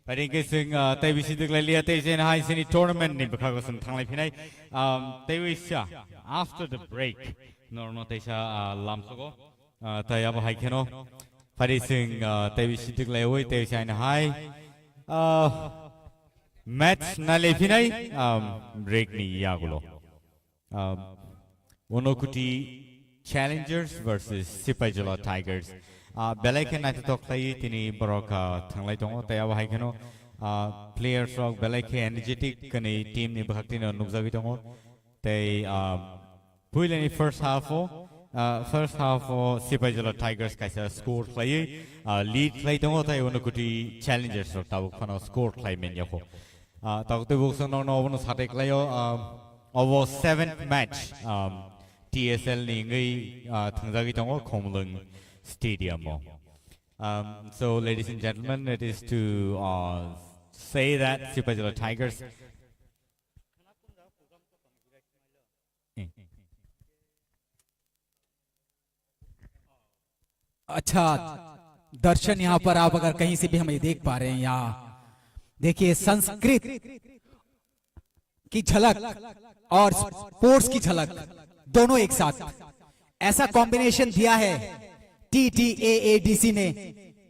Phaidi hwnkhe chwng, ah, tei bisi dwklai liya, tei chini hai chini tournament ni bwkhago chwng thanglai phinai. Um, tei uisa after the break norno teisa, ah, lamsogo, ah, tei abo hai kheno phaidi chwng, ah, tei bisi dwklaiwi tei uisa hai, ah, match nailai phinai, um, break ni yagulo. Um, Unokoti Challengers versus Sipaijala Tigers. Ah, belai khe naithothok khlaiwi tini borok, ah, thanglai tongo, tei abo hai kheno, ah, players rok belai khe energetic kwnwi team ni bwkhak tino nukjagwi tongo. Tei, ah, puilani first half o, ah, first half o Sipaijala Tigers kaisa score khlaiwi, ah, lead khlai tongo, tei Unokoti Challengers rok tabuk phano score khlai manya kho. Ah, tabuk tei buksa nokno obono satai khlaio, ah, obo seventh match, um, T S L ni wngwi, ah, thwngjagwi tongo Khumulwng Stadium o. Um, so, ladies and gentlemen, it is to, uh, say that Sipaijala Tigers. अच्छा दर्शन, यहाँ पर आप अगर कहीं से भी हमें देख पा रहे हैं, यहाँ देखिए, संस्कृत की झलक और स्पोर्ट्स की झलक दोनों एक साथ, ऐसा कॉम्बिनेशन दिया है टीटीएएडीसी ने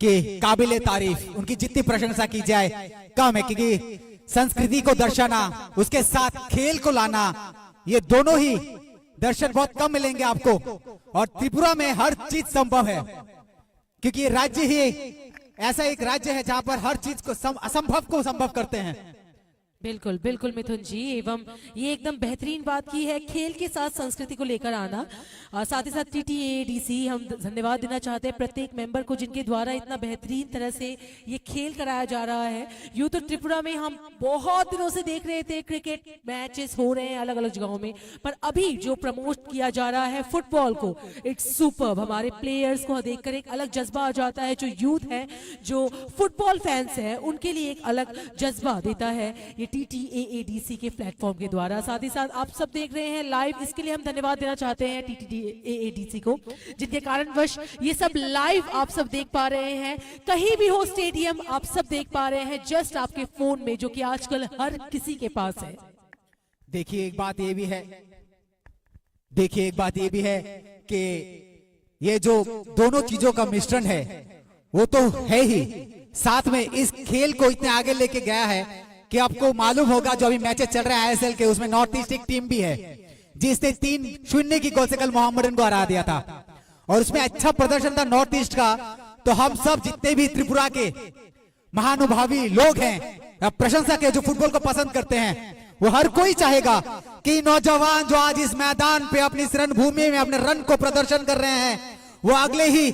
कि काबिले तारीफ, उनकी जितनी प्रशंसा की जाए कम है, क्योंकि संस्कृति को दर्शाना, उसके साथ खेल को लाना, ये दोनों ही दर्शन बहुत कम मिलेंगे आपको। और त्रिपुरा में हर चीज संभव है, क्योंकि ये राज्य ही ऐसा एक राज्य है जहां पर हर चीज को सम-, असंभव को संभव करते हैं। बिल्कुल, बिल्कुल मिथुन जी, एवं ये एकदम बेहतरीन बात की है, खेल के साथ संस्कृति को लेकर आना। और साथ ही साथ टीटीएडीसी हम ध-, धन्यवाद देना चाहते हैं प्रत्येक मेंबर को, जिनके द्वारा इतना बेहतरीन तरह से ये खेल कराया जा रहा है। यूथ और त्रिपुरा में हम बहुत दिनों से देख रहे थे, क्रिकेट मैचेस हो रहे हैं अलग-अलग जगहों में, पर अभी जो प्रमोट किया जा रहा है फुटबॉल को, इट्स सुपर्ब। हमारे प्लेयर्स को देखकर एक अलग जज्बा आ जाता है। जो यूथ है, जो फुटबॉल फैंस हैं, उनके लिए एक अलग जज्बा देता है ये टीटीएएडीसी के प्लेटफॉर्म के द्वारा। साथ ही साथ आप सब देख रहे हैं लाइव, इसके लिए हम धन्यवाद देना चाहते हैं टीटीएएडीसी को, जिनके कारणवश ये सब लाइव आप सब देख पा रहे हैं। कहीं भी हो स्टेडियम, आप सब देख पा रहे हैं, जस्ट आपके फोन में, जो कि आजकल हर किसी के पास है। देखिए, एक बात ये भी है, देखिए, एक बात ये भी है कि ये जो दोनों चीजों का मिश्रण है, वो तो है ही, साथ में इस खेल को इतने आगे लेके गया है कि आपको मालूम होगा, जो अभी मैचेस चल रहे हैं आईएसएल के, उसमें नॉर्थ ईस्ट एक टीम भी है, जिसने तीन शून्य की गोल से कल मोहम्मडन को हरा दिया था, और उसमें अच्छा प्रदर्शन था नॉर्थ ईस्ट का। तो हम सब जितने भी त्रिपुरा के महानुभावी लोग हैं, या प्रशंसा के, जो फुटबॉल को पसंद करते हैं, वो हर कोई चाहेगा कि नौजवान जो आज इस मैदान पे अपनी इस रणभूमि में अपने रन को प्रदर्शन कर रहे हैं, वो अगले ही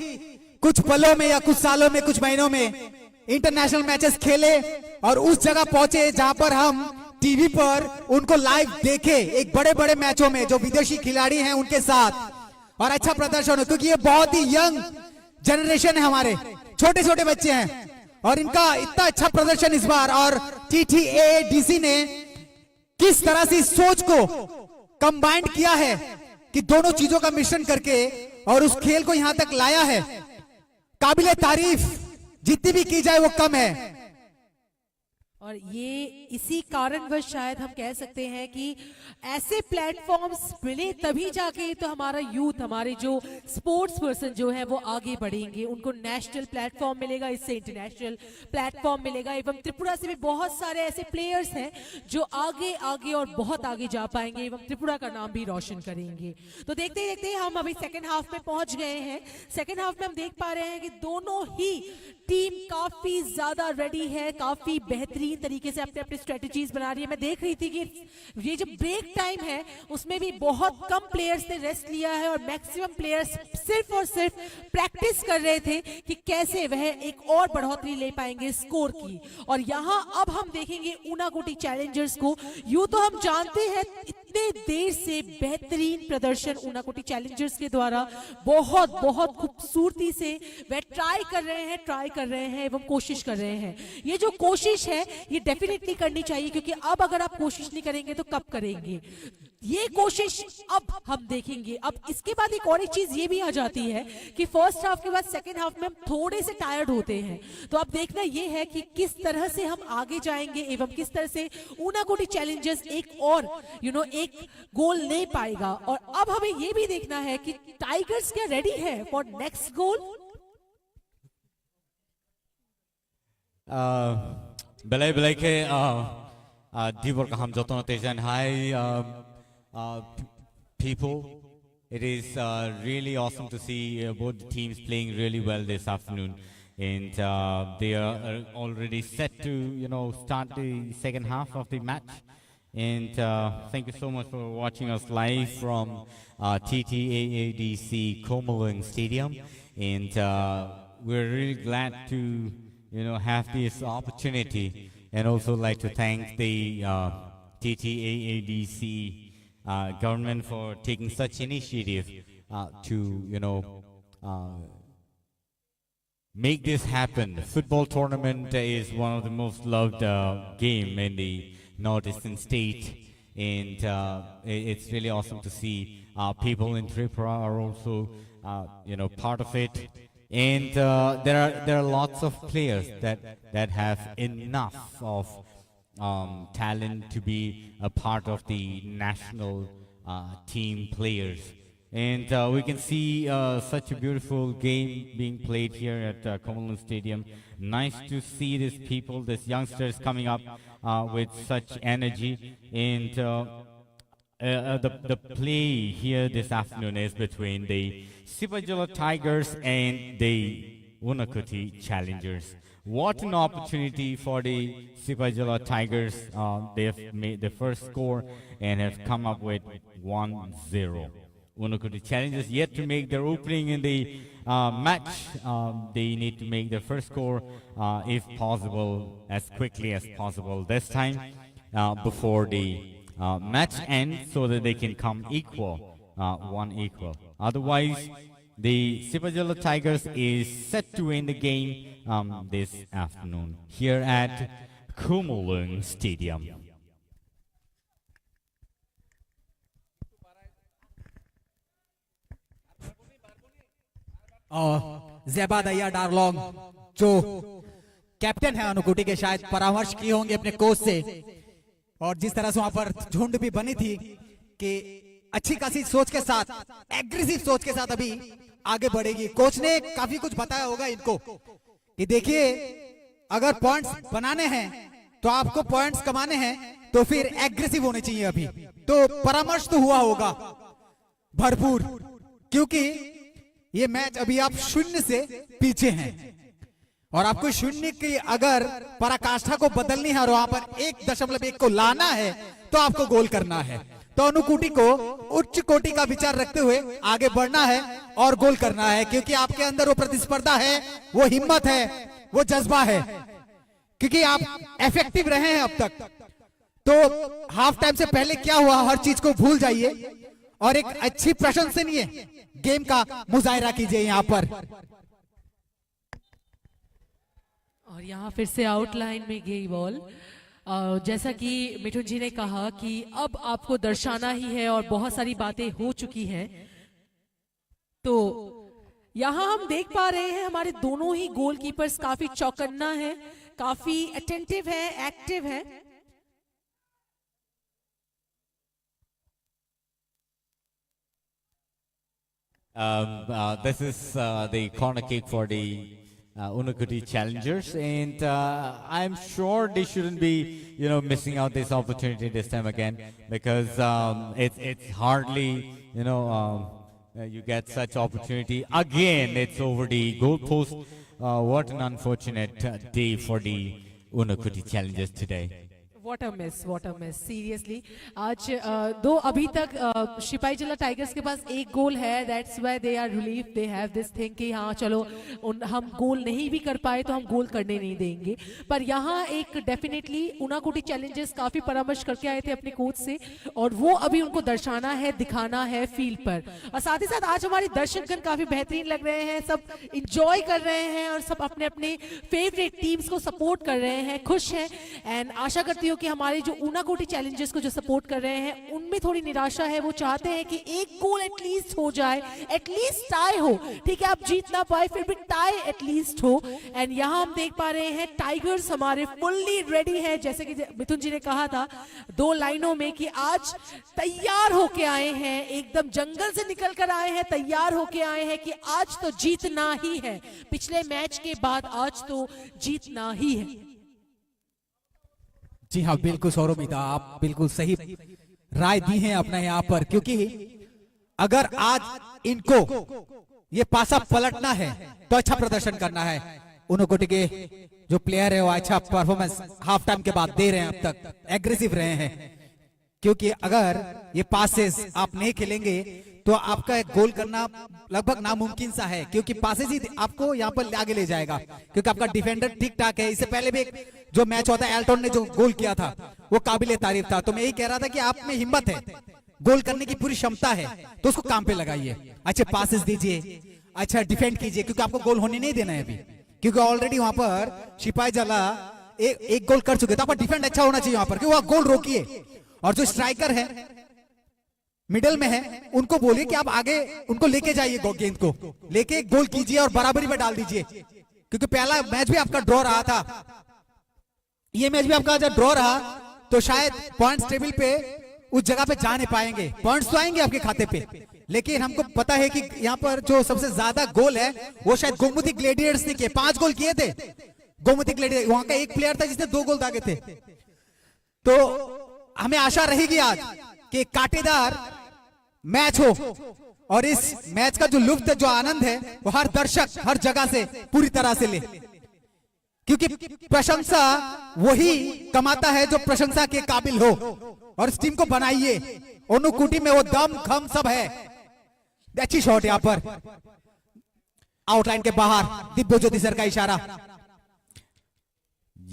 कुछ पलों में या कुछ सालों में, कुछ महीनों में इंटरनेशनल मैचेस खेले और उस जगह पहुंचे जहां पर हम टीवी पर उनको लाइव देखे, एक बड़े बड़े मैचों में जो विदेशी खिलाड़ी हैं उनके साथ, और अच्छा प्रदर्शन हो, क्योंकि ये बहुत ही यंग जनरेशन है हमारे, छोटे छोटे बच्चे हैं, और इनका इतना अच्छा प्रदर्शन इस बार, और टीटीएएडीसी ने किस तरह से इस सोच को कंबाइंड किया है कि दोनों चीजों का मिश्रण करके और उस खेल को यहां तक लाया है। काबिले तारीफ, जितनी भी की जाए वो कम है। और ये इसी कारणवश शायद हम कह सकते हैं कि ऐसे प्लेटफॉर्म्स मिले, तभी जाके तो हमारा यूथ, हमारे जो स्पोर्ट्स पर्सन जो है, वो आगे बढ़ेंगे, उनको नेशनल प्लेटफॉर्म मिलेगा, इससे इंटरनेशनल प्लेटफॉर्म मिलेगा। एवं त्रिपुरा से भी बहुत सारे ऐसे प्लेयर्स हैं जो आगे आगे और बहुत आगे जा पाएंगे एवं त्रिपुरा का नाम भी रोशन करेंगे। तो देखते ही देखते ही हम अभी सेकेंड हाफ में पहुंच गए हैं। सेकेंड हाफ में हम देख पा रहे हैं कि दोनों ही टीम काफी ज्यादा रेडी है, काफी बेहतरीन तरीके से अपने अपने स्ट्रेटजीज बना रही है। मैं देख रही थी कि ये जो ब्रेक टाइम है, उसमें भी बहुत कम प्लेयर्स ने रेस्ट लिया है और मैक्सिमम प्लेयर्स सिर्फ और सिर्फ प्रैक्टिस कर रहे थे कि कैसे वह एक और बढ़ोतरी ले पाएंगे स्कोर की। और यहाँ अब हम देखेंगे ऊनाकोटी चैलेंजर्स को। यूं तो हम जानते हैं इतने देर से बेहतरीन प्रदर्शन ऊनाकोटी चैलेंजर्स के द्वारा बहुत, बहुत खूबसूरती से वह ट्राई कर रहे हैं, ट्राई कर रहे हैं एवं कोशिश कर रहे हैं। ये जो कोशिश है, ये डेफिनेटली करनी चाहिए, क्योंकि अब अगर आप कोशिश नहीं करेंगे तो कब करेंगे? ये कोशिश अब हम देखेंगे। अब इसके बाद एक और एक चीज ये भी आ जाती है कि फर्स्ट हाफ के बाद सेकेंड हाफ में हम थोड़े से टायर्ड होते हैं। तो अब देखना ये है कि किस तरह से हम आगे जाएंगे एवं किस तरह से ऊनाकोटी चैलेंजर्स एक और यू नो एक गोल ले पाएगा। और अब हमें ये भी देखना है कि टाइगर्स क्या रेडी है for next goal. Uh, belai belai khe uh, uh, dibor kaham jotono tei jan hai uh, uh, p- people. It is uh, really awesome to see uh, both the teams playing really well this afternoon, and uh, they are uh, already set to you know start the second half of the match. And uh, thank you so much for watching us live from uh, T T A A D C Khumulwng Stadium. And uh, we're really glad to, you know, have this opportunity, and also like to thank the uh, T T A A D C uh, government for taking such initiative uh, to, you know, uh, make this happen. The football tournament is one of the most loved uh, game in the northeastern state, and uh, i- it's really awesome to see uh, people in Tripura are also, uh, you know, part of it. And uh, there are there are lots of players that that have enough of um, talent to be a part of the national uh, team players. And uh, we can see uh, such a beautiful game being played here at uh, Khumulwng Stadium. Nice to see these people, these youngsters coming up uh, with such energy. And uh, uh, uh, the, the play here this afternoon is between the Sipahijala Tigers and the Unakoti Challengers. What an opportunity for the Sipahijala Tigers. Uh, they have made the first score and have come up with one zero. Unakoti Challengers yet to make their opening in the uh, match. Um, they need to make their first score, uh, if possible, as quickly as possible this time uh, before the uh, match ends, so that they can come equal, uh, one equal. Otherwise, the Sipahijala Tigers is set to win the game um, this afternoon here at Khumulwng Stadium. और जेबा दैया डारलोंग जो कैप्टन है अनुकुटी के, शायद परामर्श किए होंगे अपने कोच से। और जिस तरह से वहां पर झुंड भी बनी थी कि अच्छी खासी सोच के साथ, एग्रेसिव सोच के साथ अभी आगे बढ़ेगी। कोच ने काफी कुछ बताया होगा इनको कि देखिए, अगर पॉइंट्स बनाने हैं तो आपको पॉइंट्स कमाने हैं, तो फिर एग्रेसिव होने चाहिए। अभी तो परामर्श तो हुआ होगा भरपूर, क्योंकि ये मैच अभी आप शून्य से पीछे हैं और आपको शून्य की अगर पराकाष्ठा को बदलनी है और वहां पर एक दशमलव एक को लाना है, तो आपको गोल करना है। तो अनुकूटी को उच्च कोटि का विचार रखते हुए आगे बढ़ना है और गोल करना है, क्योंकि आपके अंदर वो प्रतिस्पर्धा है, वो हिम्मत है, वो जज्बा है, क्योंकि आप इफेक्टिव रहे हैं अब तक। तो हाफ टाइम से पहले क्या हुआ, हर चीज को भूल जाइए और एक अच्छी प्रशंसनीय गेम का मुजाहिरा कीजिए यहाँ पर। और यहाँ फिर से आउटलाइन में गई बॉल। अ, जैसा कि मिठुन जी ने कहा कि अब आपको दर्शाना ही है और बहुत सारी बातें हो चुकी हैं। तो यहाँ हम देख पा रहे हैं हमारे दोनों ही गोलकीपर्स काफी चौकन्ना है, काफी अटेंटिव है, एक्टिव है। Um, uh, this is uh, the corner kick for the uh, Unakoti Challengers, and uh, I'm sure they shouldn't be, you know, missing out this opportunity this time again, because um, it's it's hardly, you know, um, uh, you get such opportunity again. It's over the goalpost. Uh, what an unfortunate uh, day for the Unakoti Challengers today. What a miss, what a miss, seriously. आज अ, दो अभी तक अ, सिपाही जिला टाइगर्स के पास एक गोल है। That's why they are relief, they have this thing कि हाँ चलो उन, हम गोल नहीं भी कर पाए तो हम गोल करने नहीं देंगे। पर यहाँ एक डेफिनेटली उनाकोटी चैलेंजर्स काफी परामर्श करके आए थे अपने कोच से, और वो अभी उनको दर्शाना है, दिखाना है फील्ड पर। और साथ ही साथ आज हमारे दर्शकगण काफी बेहतरीन लग रहे हैं, सब इंजॉय कर रहे हैं और सब अपने अपने फेवरेट टीम्स को सपोर्ट कर रहे हैं, खुश हैं। एंड आशा करती हूँ क्योंकि हमारे जो ऊनाकोटी चैलेंजर्स को जो सपोर्ट कर रहे हैं, उनमें थोड़ी निराशा है। वो चाहते हैं कि एक गोल एटलीस्ट हो जाए, एटलीस्ट टाई हो। ठीक है, आप जीत ना पाए, फिर भी टाई एटलीस्ट हो। एंड यहाँ हम देख पा रहे हैं, टाइगर्स हमारे फुल्ली रेडी है। जैसे कि मिथुन जी ने कहा था दो लाइनों में कि आज तैयार होके आए हैं, एकदम जंगल से निकल कर आए हैं, तैयार होके आए हैं कि आज तो जीतना ही है। पिछले मैच के बाद आज तो जीतना ही है। जी हाँ, बिल्कुल सौरभ मिता, आप बिल्कुल सही राय दी हैं अपना यहाँ पर, क्योंकि अगर आज इनको ये पासा पलटना है तो अच्छा प्रदर्शन करना है। उनकोटी के जो प्लेयर है वो अच्छा परफॉर्मेंस हाफ टाइम के बाद दे रहे हैं, अब तक एग्रेसिव रहे हैं, क्योंकि अगर ये पासेस आप नहीं खेलेंगे तो आपका एक गोल करना लगभग नामुमकिन सा है, क्योंकि पासेस ही आपको यहाँ पर आगे ले जाएगा, क्योंकि आपका डिफेंडर ठीक ठाक है। इससे पहले भी एक जो मैच हुआ था, एल्टन ने जो गोल किया था वो काबिल तारीफ था। तो मैं यही कह रहा था कि आप में हिम्मत है, गोल करने की पूरी क्षमता है, तो उसको काम पे लगाइए, अच्छे पासेस दीजिए, अच्छा डिफेंड कीजिए, क्योंकि आपको गोल होने नहीं देना है अभी, क्योंकि ऑलरेडी वहां पर सिपाही जला एक, एक गोल कर चुके, तो आपका डिफेंड अच्छा होना चाहिए वहां पर, क्योंकि वहां गोल रोकिए। और जो स्ट्राइकर है, मिडल में है, उनको बोलिए कि आप आगे उनको लेके जाइए गो- गेंद को, लेके गोल कीजिए और बराबरी में डाल दीजिए, क्योंकि पहला मैच भी आपका ड्रॉ रहा था, ये मैच भी आपका अगर ड्रॉ रहा तो शायद पॉइंट्स टेबल पे उस जगह पे जा नहीं पाएंगे। पॉइंट्स तो आएंगे आपके खाते पे, लेकिन हमको पता है कि यहाँ पर जो सबसे ज्यादा गोल है वो शायद गोमती ग्लेडिएटर्स ने किए, पांच गोल किए थे गोमती ग्लेडिएटर। वहां का एक प्लेयर था जिसने दो गोल दागे थे। तो हमें आशा रहेगी आज कि कांटेदार मैच हो और इस मैच का जो लुत्फ है, जो आनंद है, वो हर दर्शक हर जगह से पूरी तरह से ले, क्योंकि प्रशंसा वही कमाता है जो प्रशंसा के काबिल हो। और इस टीम को बनाइए। ओनुकुटी में वो दम खम सब है। अच्छी शॉट यहाँ पर, आउटलाइन के बाहर, दिव्य ज्योति सर का इशारा।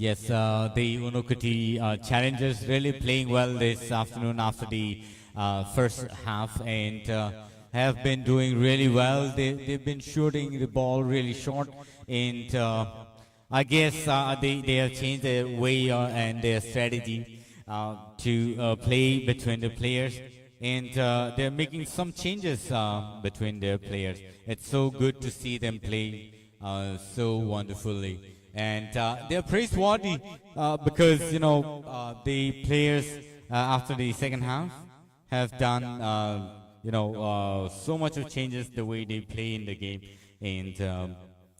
Yes, uh, the Unokoti uh, challengers really playing well this afternoon after the uh, first half, and uh, have been doing really well. They, they've been shooting the ball really short, and uh, I guess uh, they, they have changed their way uh, and their strategy uh, to uh, play between the players, and uh, they're making some changes uh, between their players. It's so good to see them play uh, so wonderfully. And uh, they're praiseworthy uh, because, you know, uh, the players uh, after the second half have done, uh, you know, uh, so much of changes the way they play in the game. And um,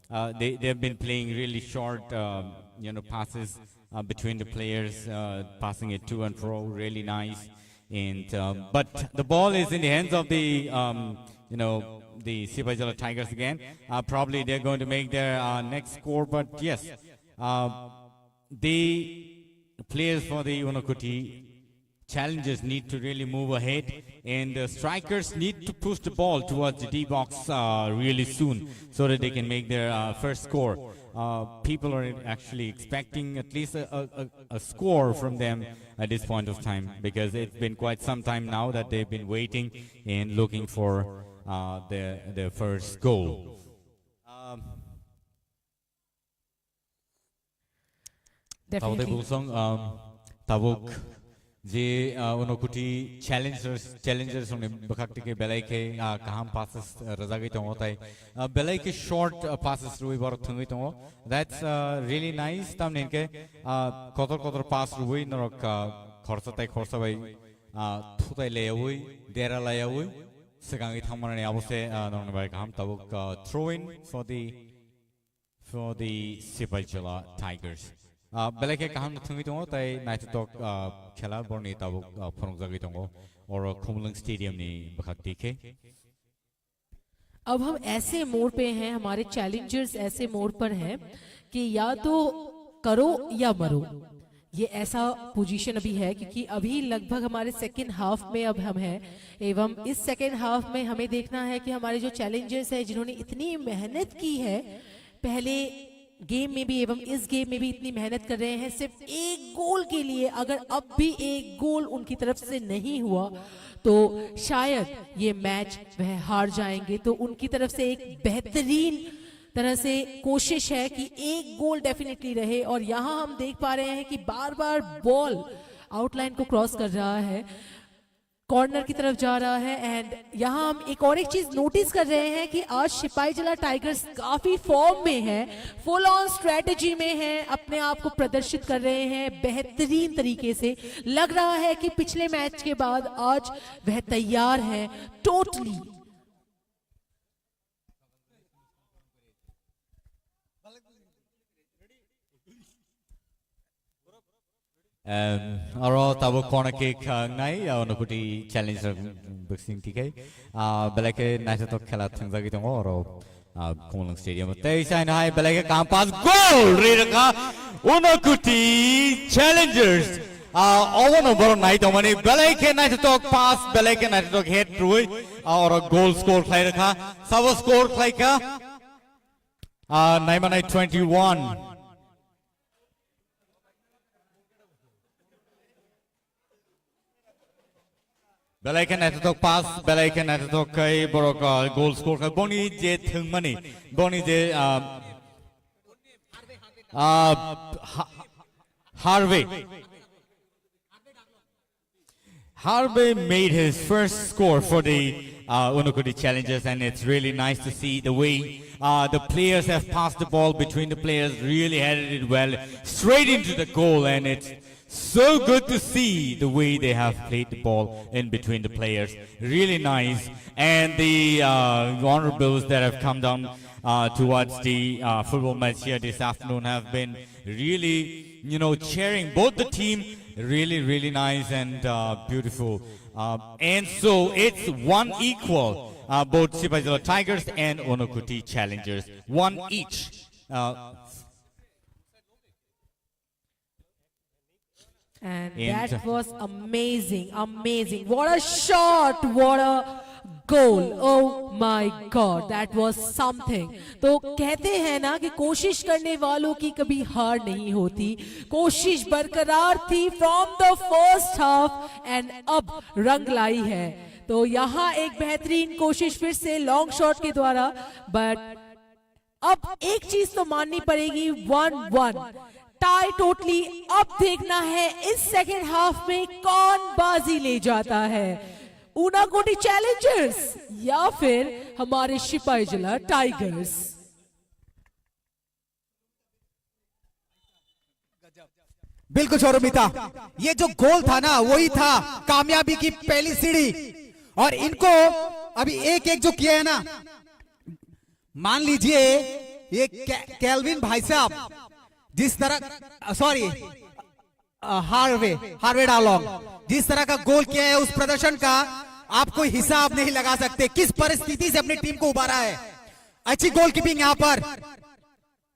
uh, they, they've been playing really short, um, you know, passes uh, between the players, uh, passing it to and fro, really nice. And um, but the ball is in the hands of the um, you know the Sipaijala Tigers again. Uh, probably they're going to make their uh, next score. But yes, uh, the players for the Unokoti challengers need to really move ahead, and the strikers need to push the ball towards the D box uh, really soon so that they can make their uh, first score. Uh, people are actually expecting at least a, a, a score from them at this point of time, because it's been quite some time now that they've been waiting and looking for uh, their, their first goal. Um, Tabuk tei Bulsong, um, tabuk je uh, Unokoti challengers challengers ni bwkhak tike belai khe uh, kaham passes uh, rwjagwi tongo tai uh, belai khe short uh, passes rwi borok thwngwi tongo. That's uh, really nice. Tamni hwnkhe uh, kotor kotor pass rwi norok uh, khorsa tai khorsa bai uh, thutai layawi dera layawi swkangwi thangmani abo se uh, norokni bai kaham tabuk uh, throw in for the for the Sipaijala Tigers. Belai khe kaham no thwngwi tongo tai naithothok khela borni tabuk phunukjagwi tongo oro Khumulwng Stadium ni bwkhak twi khe. अब हम ऐसे मोड़ पे हैं, हमारे चैलेंजर्स ऐसे मोड़ पर हैं कि या तो करो या मरो। ये ऐसा पोजीशन अभी है क्योंकि अभी लगभग हमारे सेकेंड हाफ में अब हम हैं एवं इस सेकेंड हाफ में हमें देखना है कि हमारे जो चैलेंजर्स हैं जिन्होंने इतनी मेहनत की है पहले गेम में भी एवं इस गेम में भी इतनी मेहनत कर रहे हैं सिर्फ एक गोल के लिए, अगर अब भी एक गोल उनकी तरफ से नहीं हुआ तो शायद ये मैच वह हार जाएंगे। तो उनकी तरफ से एक बेहतरीन तरह से कोशिश है कि एक गोल डेफिनेटली रहे। और यहाँ हम देख पा रहे हैं कि बार बार बॉल आउटलाइन को क्रॉस कर रहा है, कॉर्नर की तरफ जा रहा है। एंड यहाँ हम एक और एक चीज नोटिस कर रहे हैं कि आज सिपाही जला टाइगर्स काफी फॉर्म में है, फुल ऑन स्ट्रेटजी में है, अपने आप को प्रदर्शित कर रहे हैं बेहतरीन तरीके से। लग रहा है कि पिछले मैच के बाद आज वह तैयार है totally. Em, aro tabuk corner kick, uh, nai, uh, Unakoti challenge, uh, boxing tikai. Uh, belai khe naithothok khela thwngjagwi tongo oro, uh, Khumulwng Stadium. Tei saino hai belai khe kaham pass, goal ri rwkha Unakoti Challengers. Uh, obono borok nai tongmani belai khe naithothok pass, belai khe naithothok head rwi, uh, oro goal score khlai rwkha. Sabo score khlai kha, uh, naimanai twenty-one. Belai khe naithothok pass, belai khe naithothok khai borok, uh, goal score khai. Boni je thwngmani, boni je, uh, uh, Ha-, Harvey. Harvey made his first score for the, uh, Unakoti Challengers, and it's really nice to see the way, uh, the players have passed the ball between the players, really headed it well, straight into the goal, and it's so good to see the way they have played the ball in between the players. Really nice. And the, uh, honorables that have come down, uh, towards the, uh, football match here this afternoon have been really, you know, cheering both the team. Really, really nice and, uh, beautiful. Uh, and so it's one equal, uh, both Sipaijala Tigers and Unakoti Challengers. One each. Uh, And that was amazing, amazing. What a shot, what a goal. Oh my God, that was something. तो कहते हैं ना कि कोशिश करने वालों की कभी हार नहीं होती, कोशिश बरकरार थी from the first half and अब रंग लाई है। तो यहाँ एक बेहतरीन कोशिश फिर से लॉन्ग शॉट के द्वारा, बट अब एक चीज तो माननी पड़ेगी, वन वन टाई टोटली। अब देखना है इस सेकेंड हाफ में कौन बाजी ले जाता है, उनाकोटी चैलेंजर्स या फिर हमारे सिपाही जिला टाइगर्स। बिल्कुल शोरूमिता, ये जो गोल था ना, वही था कामयाबी की पहली सीढ़ी। और इनको अभी एक एक जो किया है ना, मान लीजिए, ये के, केल्विन भाई साहब जिस तरह, सॉरी, हार्वे, हार्वे डालोंग, जिस तरह का गोल किया है, उस प्रदर्शन का आप कोई हिसाब नहीं लगा सकते। किस परिस्थिति से अपनी टीम को उबारा है। अच्छी गोलकीपिंग यहाँ पर,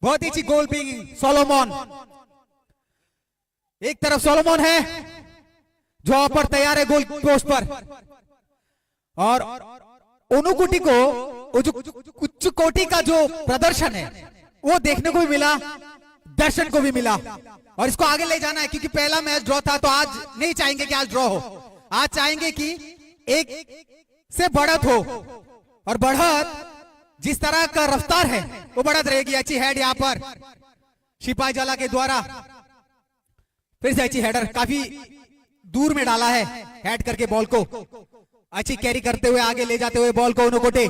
बहुत ही अच्छी गोलकीपिंग। सोलोमन, एक तरफ सोलोमन है जो वहां पर तैयार है गोल पोस्ट पर, और उनुकुटी को, वो जो उच्च कोटि का जो प्रदर्शन है, वो देखने को भी मिला, दर्शन को भी मिला। और इसको आगे ले जाना है, क्योंकि पहला मैच ड्रॉ था, तो आज नहीं चाहेंगे कि आज ड्रॉ हो। आज चाहेंगे कि एक से बढ़त हो, और बढ़त जिस तरह का रफ्तार है, वो बढ़त रहेगी। अच्छी हेड यहाँ पर सिपाही जाला के द्वारा, फिर से अच्छी हेडर, काफी दूर में डाला है, हेड करके बॉल को अच्छी कैरी करते हुए, आगे ले जाते हुए बॉल को उनुकुटी।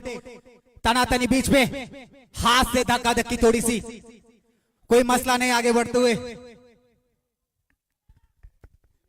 तनातनी बीच में हाथ से धक्का धक्की थोड़ी सी, कोई मसला नहीं आगे बढ़ते हुए।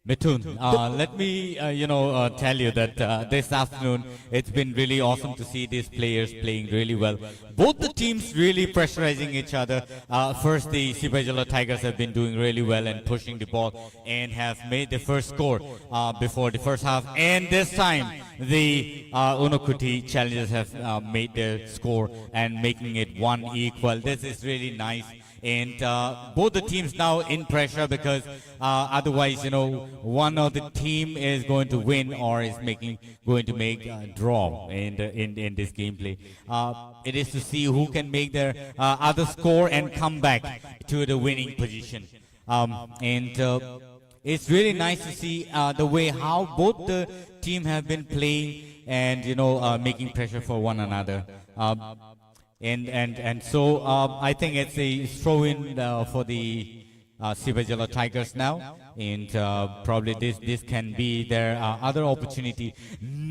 Mithun, uh, let me, uh, you know, uh, tell you that, uh, this afternoon it's been really awesome to see these players playing really well. Both the teams really pressurizing each other. Uh, first, the Sipaijala Tigers have been doing really well and pushing the ball and have made the first score, uh, before the first half. And this time, the, uh, Unukkuthi Challengers have, uh, made their score and making it one equal. This is really nice. And, uh, both the teams now in pressure because, uh, otherwise, you know, one of the team is going to win or is making, going to make a draw in the, in, in this gameplay. Uh, it is to see who can make their, uh, other score and come back to the winning position. Um, and, uh, it's really nice to see, uh, the way how both the team have been playing and, you know, uh, making pressure for one another. Um, And and and so uh, I think it's a throw in uh, for the uh, Sipaijala Tigers now, and uh, probably this this can be their uh, other opportunity.